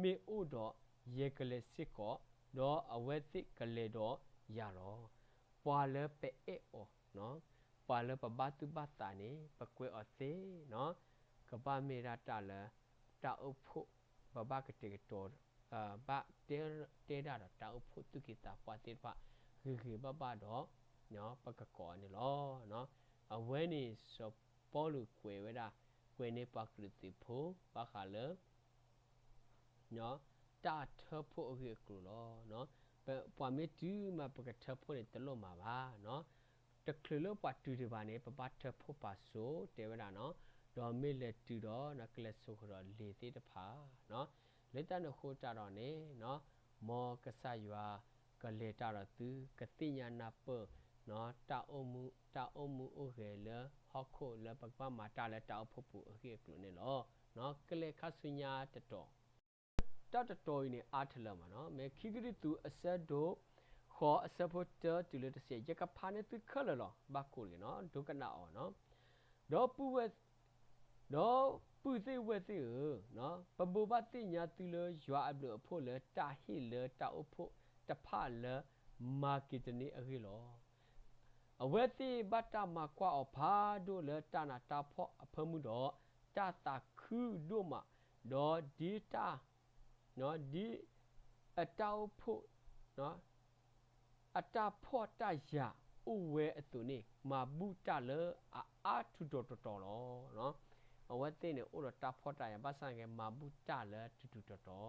မ့ၢ်အိၣ်ဒီးယကလဲၤစ့ၢ်ကီး, ဒီးအဝဲသ့ၣ်ကလဲၤဒီးယၤလီၤ. ပှၤလၢပအဲၣ်အီၤ, ပှၤလၢပဘၣ်သူၣ်ဘၣ်သးန့ၣ် ပကွဲးအီၤသ့, ကဘၣ်မ့ၢ်ဒၣ်တၢ်လၢတၢ်အိၣ်ဖှိၣ်, ပဘၣ်ကတဲာ်ကတီၤ, ဘၣ်တဲ, တဲဒၣ်ဒီးတၢ်အိၣ်ဖှိၣ်သူၣ်က့သးပှၢ်သ့ၣ်တဖၣ် ဂ့ၤဂ့ၤဘၣ်ဘၣ်ဒီး ပကကိးအီၤန့ၣ်လီၤ. အဝဲန့ၣ် စီၤပီလူးကွဲးဝဲဒၣ်, ကွဲးန့ၢ်ပှၤကရံၣ်သူးဖိ ဘၣ်ဃးလၢ တၢ်ထၢဖှိၣ်အဂ့ၢ်အကျိၤလီၤ. ပှၤမ့ၢ်တုၤမးပကထၢဖှိၣ်န့ၣ် တလိၣ်မးဘၣ်. တချုးလၢပှၤတုၤဒံးဘၣ်န့ၣ် ပဘၣ်ထၢဖှိၣ်ပာ်စိၤ တဲဝဲဒၣ်နီၤ, ဒီးမ့ၢ်လဲၤတုၤဒီး ကလဲၤစိာ်ဃုာ်ဒီးလံာ်သ့ၣ်တဖၣ် လၢတၢ်န့ၣ်အဃိတၢ်ဒီးန့ၣ်, မ်ကစၢ်ယွၤကလဲၤတၢ်ဒီးသု, ကသ့ၣ်ညါနၢ်ပၢၢ် တၢ်အိၣ်မူအိၣ်ဂဲၤလၢဟီၣ်ခိၣ်လၢပကဘၣ်မၤတၢ်လၢတၢ်အိၣ်ဖှိၣ်ပူၤအဂ့ၢ်အကျိၤန့ၣ်လီၤ. ကလဲၤခါဆူညါတတီၤ, တၢ်တတီၤအံၤန့ၣ် အါတလၢမးနီၤ, မ့ၢ်ခံကရံၣ်သူးအဆၢဒိၣ်ဃိး အဆၢဖိတၢတုၤလၢတဆံ, ယကဖးန့ၢ်သုခဲလၢာ်လီၤ, ဘၣ်ကိၢ်တဂ့ၤနီၤ, ဒိကနၣ်အီၤနီၤ. ဒီးပုၢ်ဝဲၢ်, ဒီးပုၢ်သ့ၣ်ဝဲၢ်သ့ၣ်ဧၢ, ပဘိးဘၣ်သ့ၣ်ညါသုလၢယွၤအဘျုးအဖှိၣ်လၢတၢ်ဟ့ၣ်လၢတၢ်အိၣ်ဖှိၣ်တဖၣ်လၢမၤက့းတနံအဂ့ၢ်လီၤ. အဝဲသ့ၣ်ဘၣ်တၢ်မၤကွၢ်အီၤဖးဒိၣ်လၢတၢ်နးတၢ်ဖှီၣ်အဖၢမုၢ်ဒီး တၢ်သးခုဒိၣ်မး, ဒီးဒ်တၢ် ဒ်အတၢ်အိၣ်ဖှိၣ် အတၢ်ဖှီၣ်တၢ်ယာ်အိၣ်ဝဲအသိးန့ၣ် မၤဘူၣ်တၢ်လၢအအါထူးထူးတီၤတီၤလီၤ. အဝဲသ့ၣ်န့ၣ် အိၣ်ဒီးတၢ်ဖှီၣ်တၢ်ယာ် ဘၣ်ဆၣ်သနာ်က့ မၤဘူၣ်တၢ်လၢထူးထူးတီၤတီၤ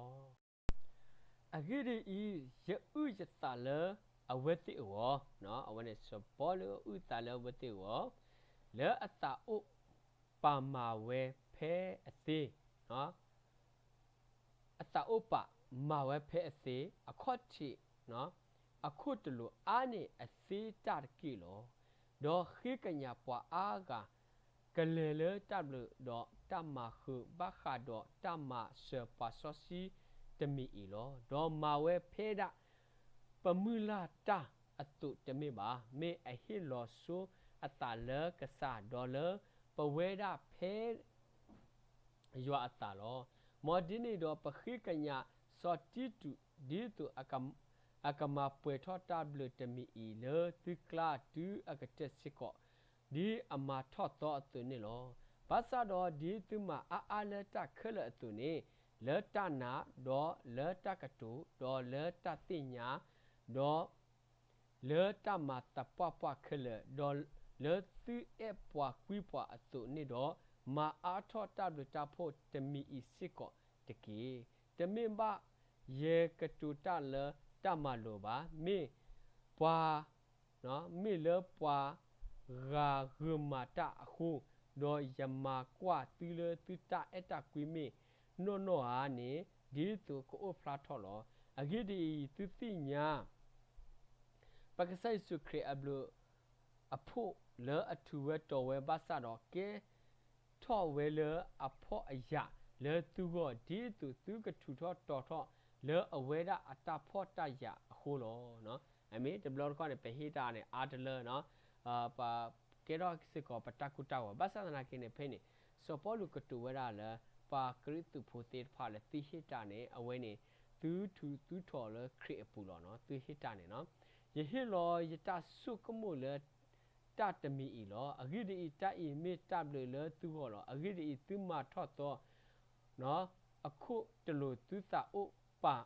အဂ့ၢ်ဒ်အံၤ, ယအုၣ်ယသးလၢအဝဲသ့ၣ်အဂီၢ်, အဝဲန့ၣ်စီၤပီလူးအုၣ်သးလၢအဝဲသ့ၣ်အဂီၢ်, လၢအသးအိၣ်ပာ်မၤဝဲဖဲအသ့ အသးအိၣ်ပာ်မၤဝဲဖဲအသ့, အခီၣ်ထံး အခိၣ်တလိာ်အါန့ၢ်အသ့တၢ်တက့ၢ်လီၤ. ဒီးဃ့ကညးပှၤအါဂၤ ကလဲၤလၢတၢ်ဘျုးဒီးတၢ်မၤဃုာ် ဘၣ်ဃးဒီးတၢ်မၤစၢၤပှၤစီဆှံတမံၤအံၤလီၤ. ဒီးမၤဝဲဖဲဒၣ်ပမုၢ်လၢ်တၢ်အသိးတမ့ၢ်ဘၣ်, မ့ၢ်အဟ့ၣ်လီၤဆိအသးလၢကစၢ် ဒီးလၢပဝဲဒၣ်ဖဲ ယွၤအသးလီၤ. မ်ဒ်န့ၣ်ဒီး ပဃ့ကညးစီၤတံတူး ဒ်သိးအကမၤပှဲၤထီၣ်တၢ်ဘျုးတမံၤအံၤလၢသုကျါ တုၤအကတၢၢ်စ့ၢ်ကီး ဒ်အမၤထီၣ်သီအသိးန့ၣ်လီၤ. ဘၣ်ဆၣ်ဒီးဒ်သုမၤအါအါလၢတၢ်ခဲလၢာ်အသိးန့ၣ်, လၢတၢ်နာ်, ဒီးလၢတၢ်ကတိၤ, ဒီးလၢတၢ်သ့ၣ်ညါ, ဒီး လၢတၢ်မၤသပှၢ်ပှၢ်ခဲလၢာ်, ဒီးလၢသုအဲၣ်ပှၤကွံပှၤအသိးန့ၣ်ဒီး, မၤအါထီၣ်တၢ်ဘျုးတၢ်ဖှိၣ်တမံၤအံၤစ့ၢ်ကီးတက့ၢ်. တမ့ၢ်ဘၣ်ယကတိၤတၢ်လၢတၢ်မၤလိာ်ဘၣ်, မ့ၢ်ပှၤ မ့ၢ်လၢပှၤဂၤဂုာ်မၤတၢ်အဃိ, ဒီးယမၤကွၢ်သုလၢသုတၢ်အဲၣ်တၢ်ကွံမ့ၢ်နီၢ်နီၢ်ဧါန့ၣ်, ဒ်သိးကအိၣ်ဖျါထီၣ်လီၤ. အဂ့ၢ်ဒ်အံၤ, သုသ့ၣ်ညါ ပကစၢ်ယ့ၣ်ၡူးခရံာ်အဘျုးအဖှိၣ်လၢအထူးဝဲတီၤဝဲဘၣ်ဆၣ်ဒီး ကဲထီၣ်ဝဲလၢအဖှီၣ်အယာ်လၢသုဂီၢ်, ဒ်သိးသုကထူးထီၣ်တီၤထီၣ်လၢအဝဲဒၣ်အတၢ်ဖှီၣ်တၢ်ယာ်အဃိလီၤ. အမ့ၢ်တဘျီတခီၣ်န့ၣ် ပဟ့ၣ်တၢ်န့ၣ် အါတလၢနီၤ, ပကဲထီၣ်စ့ၢ်ကီးပတၢ်ကိၢ်တၢ်ဂီၤ, ဘၣ်ဆၣ်သနာ်က့န့ၣ် ဖဲန့ၣ် စီၤပီလူးကတိၤဝဲဒၣ်လၢ ပှၤကရံၣ်သူးဖိသ့ၣ်တဖၣ်လၢသုဟ့ၣ်တၢ်န့ၣ် အဝဲန့ၣ် သုထူးသုထီၣ်လၢခရံာ်အပူၤလီၤနီၤ, သုဟ့ၣ်တၢ်န့ၣ်နီၤ. ယဟ့ၣ်လီၤယတၢ်ဆိကမိၣ်လၢတၢ်တမံၤအံၤလီၤ. အဂ့ၢ်ဒ်အံၤ, တၢ်အံၤမ့ၢ်တၢ်ဘျုးလၢသုဂီၢ်လီၤ. အဂ့ၢ်ဒ်အံၤ, သုမၤထီၣ်သီ အခိၣ်တလိာ်သုသးအိၣ်ပာ်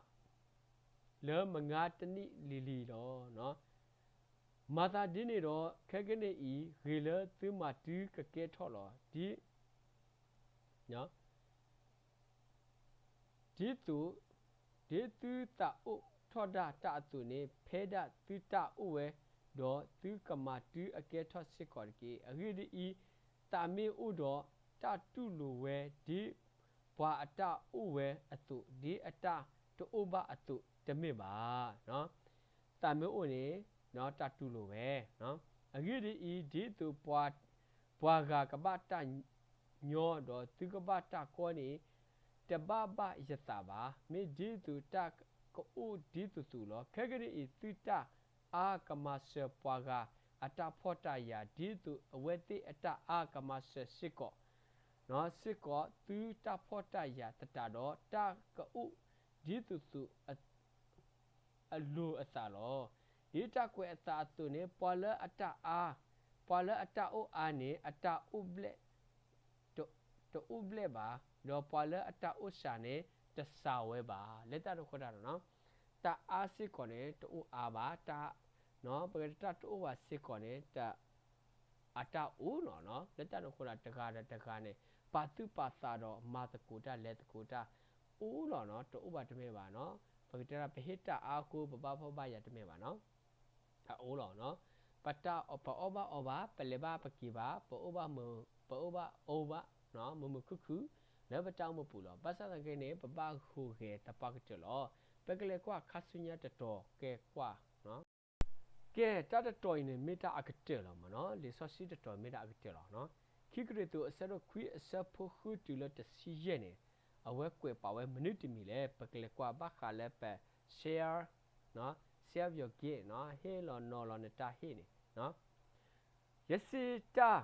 လၢမုၢ်ဂၤတနံၣ်လံၤလံၤလီၤ. မၤသးဒ်န့ၣ်ဒီး ခဲကနံၣ်အံၤ ဂ့ၤလၢသုမၤတုၤကကဲထီၣ်လီၤ. ဒ် ဒ်သိး ဒ်သုသးအိၣ်ထီၣ်ဒၣ်တၢ်အသိးန့ၣ် ဖဲဒၣ်သုတၢ်အိၣ်ဝဲ, ဒီးသုကမၤတုၤအကဲထီၣ်စ့ၢ်ကီးတက့ၢ်. အဂ့ၢ်ဒ်အံၤ, သးမ့ၢ်အိၣ်ဒီး တၢ်တူၢ်လိာ်ဝဲ ဒ်ပှၤအတၢ်အိၣ်ဝဲအသိး, ဒ်အတၢ်တအိၣ်ဘၣ်အသိးတမ့ၢ်ဘၣ်. သးမ့ၢ်အိၣ်န့ၣ် တၢ်တူၢ်လိာ်ဝဲ. အဂ့ၢ်ဒ်အံၤ, ဒ်သိးပှၤဂၤကဘၣ်တၢ်ညီ, ဒီးသုကဘၣ်တၢ်ကီန့ၣ် တဘၣ်ဘၣ်ယသးဘၣ်. မ့ၢ်ဒ်သိးတၢ်ကအိၣ်ဒ်သိးသိးလီၤ. ခဲကနံၣ်အံၤ သုတၢ်အါကမၤစၢၤပှၤဂၤအတၢ်ဖှီၣ်တၢ်ယာ် ဒ်သိးအဝဲသ့ၣ်အတၢ်အါကမၤစၢၤစ့ၢ်ကီး, စ့ၢ်ကီးသုတၢ်ဖှီၣ်တၢ်ယာ်သတးဒီး တၢ်ကအိၣ်ဒ်သိးသိး အလိၤအသးလီၤ. ဒ်တၢ်ကွဲးအသးအသိးန့ၣ် ပှၤလၢအတၢ်အါ, ပှၤလၢအတၢ်အိၣ်အါန့ၣ် အတၢ်အိၣ်ဘျဲၣ် တအိၣ်ဘျဲၣ်ဘၣ်, ဒီးပှၤလၢအတၢ်အိၣ်စှၤန့ၣ် တစှၤဝဲဘၣ်. လၢတၢ်န့ၣ်အဃိသတးဒီး တၢ်အါစ့ၢ်ကီးန့ၣ် တအိၣ်အါဘၣ်, တၢ်, ပကတဲတၢ်တအိၣ်ဘၣ်စ့ၢ်ကီးန့ၣ် အတၢ်အိၣ်လီၤ. လၢတၢ်န့ၣ်အဃိဒီး တဂၤဒီးတဂၤန့ၣ် ပာ်သူၣ်ပာ်သးဒီးမၤသကိးတၢ်လဲၤသကိးတၢ်အိၣ်လီၤနီၤ, တအိၣ်ဘၣ်တမ့ၢ်ဘၣ်နီၤ. ပကတဲဒၣ် ပဟ့ၣ်တၢ်အါအဃိ ပဘၣ်ဖှီၣ်ဘၣ်ယာ်တမ့ၢ်ဘၣ်နီၤ, အအိၣ်လီၤနီၤ. ပတၢ်, ပအီၣ်ဘၣ်အီဘၣ်, ပလဲၤဘၣ်ပက့ၤဘၣ်, ပအိၣ်ဘၣ်မုာ်, ပအိၣ်ဘၣ်အိၣ်ဘၣ်, မုာ်မုာ်ခုၣ်ခုၣ် လၢပတၢ်အိၣ်မူပူၤလီၤ. ဘၣ်ဆၣ်သနာ်က့န့ၣ် ပဘၣ်ဟူးဂဲၤသပှၢ်ကတၢၢ်လီၤ. ပကလဲၤကွၢ်ခါဆူညါတတီၤကဲကွၢ် ကဲ, တၢ်တတီၤအံၤန့ၣ် မ့ၢ်တၢ်အကတၢၢ်လီၤမ့ၢ်နီၤ, လံာ်စီဆှံတတီၤအံၤမ့ၢ်တၢ်အကတၢၢ်လီၤနီၤ. ခံကရံၣ်သူး အဆၢဒိၣ်ခွံ အဆၢဖိဃုတုၤလၢတဆံယဲၢ်န့ၣ် အဝဲကွဲးပာ်ဝဲမနုၤတမံၤလဲၣ်. ပကလဲၤကွၢ်ဘၣ်ဃးလၢပ share, share your gift နီၤ, ဟ့ၣ်လီၤနီၤလီၤနတၢ်ဟ့ၣ်န့ၣ် ယစံးတၢ်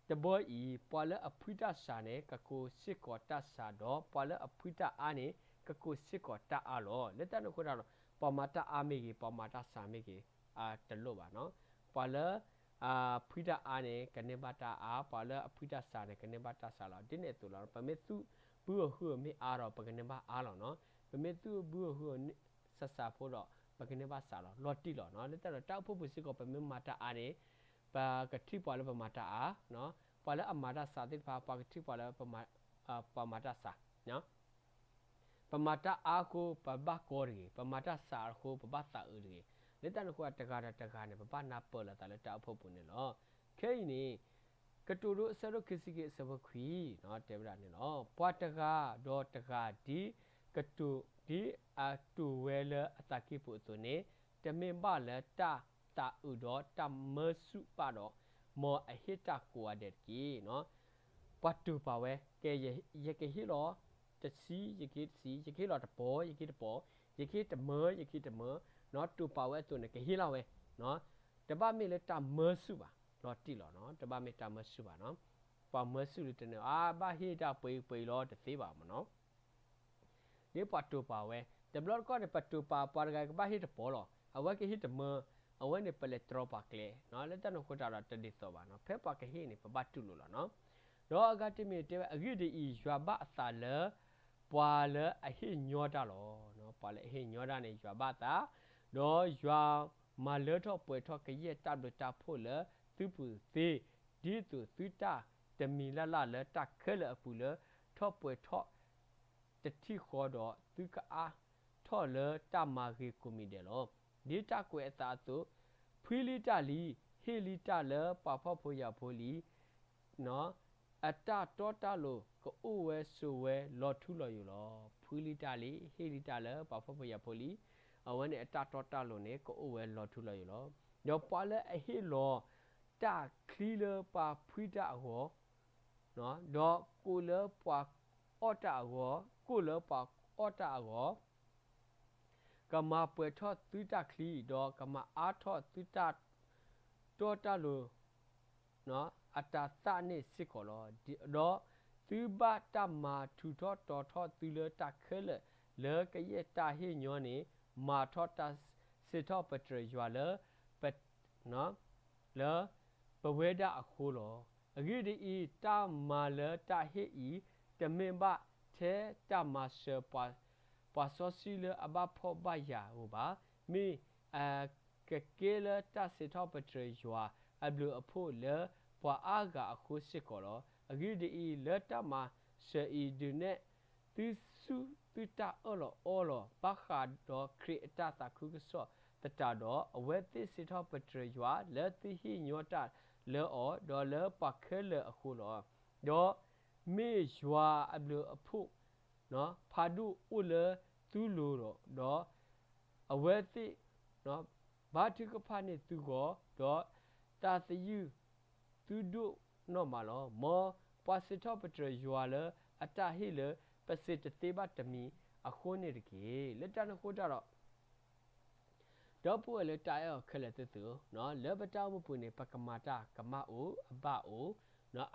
တဘီအံၤ, ပှၤလၢအဖှံတၢ်စှၤန့ၣ် ကကိးစ့ၢ်ကီးတၢ်စှၤ, ဒီးပှၤလၢအဖှံတၢ်အါန့ၣ် ကကိးစ့ၢ်ကီးတၢ်အါလီၤ. လၢတၢ်န့ၣ်အဃိသတးဒီး ပှၤမၤတၢ်အါမ့ၢ်ဂ့ၤ, ပှၤမၤတၢ်စှၤမ့ၢ်ဂ့ၤ, တလိၣ်ဘၣ်နီၤ. ပှၤလၢ အဖှံတၢ်အါန့ၣ် ကန့ၢ်ဘၣ်တၢ်အါ, ပှၤလၢအဖှံတၢ်စှၤန့ၣ် ကန့ၢ်ဘၣ်တၢ်စှၤလီၤ. ဒ်န့ၣ်အသိးလီၤ. ပမ့ၢ်သူၣ်ဘုဧိၤဟုဧိၤမ့ၢ်အါဒီး ပကန့ၢ်ဘၣ်အါလီၤနီၤ. ပမ့ၢ်သူၣ်ဘုဧိၤဟုဧိၤစှၤစှၤဖိဒီး ပကန့ၢ်ဘၣ်စှၤလီၤ, လီၤတံၢ်လီၤနီၤ. လၢတၢ်ဒီးတၢ်အိၣ်ဖှိၣ်ပူၤစ့ၢ်ကီး ပမ့ၢ်မၤတၢ်အါန့ၣ် ပကထံၣ်ပှၤလၢပမၤတၢ်အါ, ပှၤလၢအမၤတၢ်စှၤသ့ၣ်တဖၣ် ပှၤကထံၣ်ပှၤလၢ ပှၤမၤတၢ်စှၤ, ပမၤတၢ်အါအဃိ ပဘၣ်ကီတဂ့ၤ, ပမၤတၢ်စှၤအဃိ ပဘၣ်သးအုးတဂ့ၤ. လၢတၢ်န့ၣ်အဃိ တဂၤဒီးတဂၤန့ၣ် ပဘၣ်နၢ်ပၢၢ်လိာ်သးလၢတၢ်အိၣ်ဖှိၣ်ပူၤန့ၣ်လီၤ. ခဲအံၤန့ၣ် ကတိၤဒိ အဆၢဒိၣ်ခံဆံခံ အဆၢဖိခွံ တဲဝဲဒၣ်န့ၣ်လီၤ. ပှၤတဂၤဒီးတဂၤ ဒ်ကတိၤ, ဒ်အတိၤဝဲလၢအသးကံၢ်ပူၤအသိးန့ၣ် တမ့ၢ်ဘၣ်လၢတၢ်သးအုးဒီးတၢ်မၢဆူၣ်ဘၣ်ဒီး, မ်အဟ့ၣ်တၢ်ကိးဂၤဒဲးတက့ၢ်. ပှၤတိၤပာ်ဝဲ, ကဲ, ယကဟ့ၣ်လီၤတဆံ, ယကဟ့ၣ်တဆံ, ယကဟ့ၣ်လီၤတပီၤ, ယကဟ့ၣ်တပီၤ, ယကဟ့ၣ်တမၢ, ယကဟ့ၣ်တမၢ, တိၤပာ်ဝဲအသိးန့ၣ် ကဟ့ၣ်လီၤဝဲ, တဘၣ်မ့ၢ်လၢတၢ်မၢဆူၣ်ဘၣ်, လီၤတံၢ်လီၤနီၤ, တဘၣ်မ့ၢ်တၢ်မၢဆူၣ်ဘၣ်နီၤ. ပှၤမၢဆူၣ်လၢတန့ၣ် အါဘၣ်ဟ့ၣ်တၢ်ပှ့ၤပှ့ၤလီၤတသ့ဘၣ်မ့ၢ်နီၤ. ဒ်ပှၤတိၤပာ်ဝဲ, တဘျီတခီၣ်န့ၣ် ပတိၤပာ်ပှၤတဂၤကဘၣ်ဟ့ၣ်တပီၤလီၤ. အဝဲကဟ့ၣ်တမၢ, အဝဲန့ၣ်ပလဲၤတြီပှၤကျဲ, လၢတၢ်န့ၣ်အဃိသတးဒီးတဒ်သိးဘၣ်နီၤ. ဖဲပှၤကဟ့ၣ်န့ၣ် ပဘၣ်တူၢ်လိာ်လီၤနီၤ. ဒီးအဂၤတမံၤတဲဝဲ အဂ့ၢ်ဒ်အံၤ, ယွၤဘၣ်အသးလၢ ပှၤလၢအဟ့ၣ်ညီတၢ်လီၤ. ပှၤလၢအဟ့ၣ်ညီတၢ်န့ၣ် ယွၤဘၣ်သး, ဒီးယွၤမၤလၢထီၣ်ပှဲၤထီၣ်ကယဲၢ်တၢ်ဘျုးတၢ်ဖှိၣ်လၢသုပူၤသ့, ဒ်သိးသုတၢ်တမံၤလၢ်လၢ်လၢတၢ်ခဲလၢာ်အပူၤလၢထီၣ်ပှဲၤထီၣ် တထံၣ်ဃီဒီး သုကအါထီၣ်လၢတၢ်မၤဂ့ၤကိးမံၤဒဲးလီၤ. ဒ်တၢ်ကွဲးအသးအသိး, ဖှံလံတၢ်လံ, ဟ့ၣ်လံတၢ်လၢပှၤဖှီၣ်ဖိယာ်ဖိလံ, အတၢ်တီတၢ်လိၤကအိၣ်ဝဲဆိးဝဲလီၤထူလီၤယိာ်လီၤ. ဖှံလံတၢ်လံ, ဟ့ၣ်လံတၢ်လၢပှၤဖှီၣ်ဖိယာ်ဖိလံ, အဝဲန့ၣ်အတၢ်တီတၢ်လိၤန့ၣ် ကအိၣ်ဝဲလီၤထူလီၤယိာ်လီၤ. ဒီးပှၤလၢအဟ့ၣ်လီၤတၢ်ချံလၢပှၤဖှံတၢ်အဂီၢ်, ဒီးကိးလၢပှၤအီၣ်တၢ်အဂီၢ်, ကိးလၢပှၤအီၣ်တၢ်အဂီၢ်, ကမၤပှဲၤထီၣ်သုတၢ်ချံ, ဒီးကမၤအါထီၣ်သုတၢ်တီတၢ်လိၤ အတၤသၣ်န့ၣ်စ့ၢ်ကီးလီၤ. ဒီးသုဘၣ်တၢ်မၤထူးထီၣ်တီၤထီၣ်သုလၢတၢ်ခဲလၢာ်လၢကယဲၢ်တၢ်ဟ့ၣ်ညီန့ၣ်, မၤထီၣ်တၢ်စံးထီၣ်ပတြၢၤယွၤလၢ လၢပဝဲဒၣ်အဃိလီၤ. အဂ့ၢ်ဒ်အံၤ, တၢ်မၤလၢတၢ်ဟ့ၣ်အံၤ တမ့ၢ်ဘၣ်ထဲတၢ်မၤစၢၤပှၤစီဆှံလၢအဘၣ်ဖှီၣ်ဘၣ်ယာ်ဧိၤဘၣ်. မ့ၢ်အကကဲလၢတၢ်စံးထီၣ်ပတြၢၤယွၤအဘျုးအဖှိၣ်လၢပှၤအါဂၤအဃိစ့ၢ်ကီးလီၤ. အဂ့ၢ်ဒ်အံၤ, လၢတၢ်မၤစၢၤအံၤဒုးနဲၣ်သုဆူသုတၢ်အၢၣ်လီၤအီလီၤ ဘၣ်ဃးဒီးခရံာ်အတၢ်သးခုကစီၣ်သတးဒီး, အဝဲသ့ၣ်စံးထီၣ်ပတြၢၤယွၤလၢသုဟ့ၣ်ညီတၢ်လၢအီၤ, ဒီးလၢပှၤခဲလၢာ်အဃိလီၤ. ဒီးမ့ၢ်ယွၤအဘျုးအဖှိၣ် ဖးဒိၣ်အိၣ်လၢသုလိၤဒီး, ဒီးအဝဲသ့ၣ်ဘါထုကဖၣ်န့ၢ်သုဂီၢ်, ဒီးသးသယုၢ်သုဒိၣ်နီၢ်မးလီၤ. မ်ပှၤစံးထီၣ်ပတြၢၤယွၤလၢအတၢ်ဟ့ၣ်လၢ ပစံးတသ့ဘၣ်တမံၤအဃိန့ၣ်တက့ၢ်. လၢတၢ်န့ၣ်အဃိတၢ်ဒီး ဒီပုၢ်ဝဲၢ်လၢတၢ်အဲၣ်အီၤခဲလၢာ်သ့ၣ်ဧၢ, လၢပတၢ်အိၣ်မူပူၤန့ၣ် ပကမၤတၢ်ကမၣ်အိၣ်, အဘၣ်အိၣ်,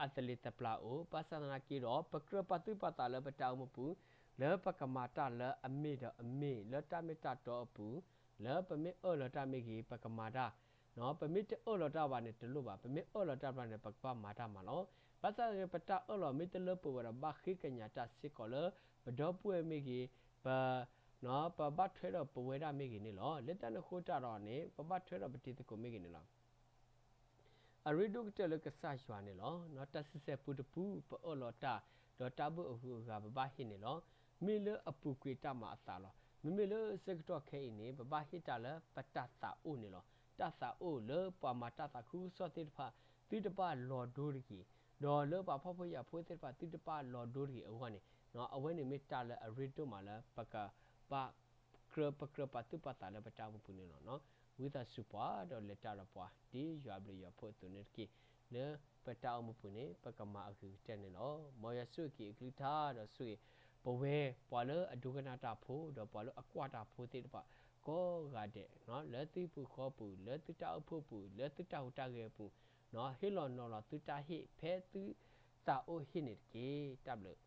အသလ့ၤသပျၢၤအိၣ်, ဘၣ်ဆၣ်သနာ်က့ဒီး ပကြၢးပာ်သူၣ်ပာ်သးလၢပတၢ်အိၣ်မူပူၤ, လၢပကမၤတၢ်လၢအမ့ၢ်ဒီးအမ့ၢ်, လၢတၢ်မ့ၢ်တၢ်တီအပူၤ, လၢပမ့ၢ်အၢၣ်လီၤတၢ်မ့ၢ်ဂ့ၤ ပကမၤတၢ်, ပမ့ၢ်တအၢၣ်လီၤတၢ်ဘၣ်န့ၣ် တလိၣ်ဘၣ်, ပမ့ၢ်အၢၣ်လီၤတၢ်ဘျီန့ၣ် ပကဘၣ်မၤတၢ်မးလီၤ. ဘၣ်ဆၣ်သနာ်က့ ပတၢ်အၢၣ်လီၤမ့ၢ်တလၢပှဲၤဝဲဒီး ဘၣ်ဃ့ကညးတၢ်စ့ၢ်ကီးလၢ ပဒီပုၢ်ဝဲၢ်မ့ၢ်ဂ့ၤ, ပ ပဘၣ်ထွဲဒီးပဝဲဒၣ်မ့ၢ်ဂ့ၤန့ၣ်လီၤ. လၢတၢ်န့ၣ်အဃိတၢ်ဒီးန့ၣ် ပဘၣ်ထွဲဒီးပတံၤသကိးမ့ၢ်ဂ့ၤန့ၣ်လီၤ. အရ့ဒိၣ်ကတၢၢ်လၢကစၢ်ယွၤန့ၣ်လီၤ. တၢ်စံးဆဲးပူတပူ ပအၢၣ်လီၤတၢ်, ဒီးတၢ်ဘၣ်အဂုၤအဂၤပဘၣ်ဟ့ၣ်န့ၣ်လီၤ. မ့ၢ်လၢအပူၤကွံာ်တၢ်မၤအသးလီၤ. မ့မ့ၢ်လၢဆၢကတီၢ်ခဲအံၤန့ၣ် ပဘၣ်ဟ့ၣ်တၢ်လၢပတၢ်သးအိၣ်န့ၣ်လီၤ. တၢ်သးအိၣ်လၢပှၤမၤတၢ်သးခုကစီၣ်သ့ၣ်တဖၣ် သုတဘၣ်လီၤဒိတဂ့ၤ, ဒီးလၢပှၤဖှီၣ်ဖိယာ်ဖိသ့ၣ်တဖၣ် သုတဘၣ်လီၤဒိတဂ့ၤအဂီၢ်န့ၣ်, အဝဲန့ၣ်မ့ၢ်တၢ်လၢအရ့ဒိၣ်မးလၢပကဘၣ် ကြၢးပကြၢးပာ်သူၣ်ပာ်သးလၢပတၢ်အိၣ်မူပူၤန့ၣ်လီၤ. ဝံသးစူၤပှၤဒီးလဲၤတၢ်ဒီးပှၤ ဒ်ယွၤအဘျုးယွၤဖှိၣ်အသိးန့ၣ်တက့ၢ်. လၢပတၢ်အိၣ်မူပူၤန့ၣ် ပကမၤအဂ့ၤကတၢၢ်န့ၣ်လီၤ. မ်ယွၤဆိၣ်ဂ့ၤက့ၤအကလုၢ်ကထါဒီးဆိၣ်ဂ့ၤ ပဝဲပှၤလၢအဒိကနၣ်တၢ်ဖိ ဒီးပှၤလၢအကွၢ်တၢ်ဖိသ့ၣ်တဖၣ် ကိးဂၤဒဲး လၢသုပူၤဃီပူၤ, လၢသုတၢ်အိၣ်ဖှိၣ်ပူၤ, လၢသုတၢ်ဟူးတၢ်ဂဲၤပူၤ, ဟ့ၣ်လီၤနီၤလီၤသုတၢ်ဟ့ၣ်ဖဲသုသးအိၣ်ဟ့ၣ်န့ၣ်တက့ၢ်. တၢ်ဘျုး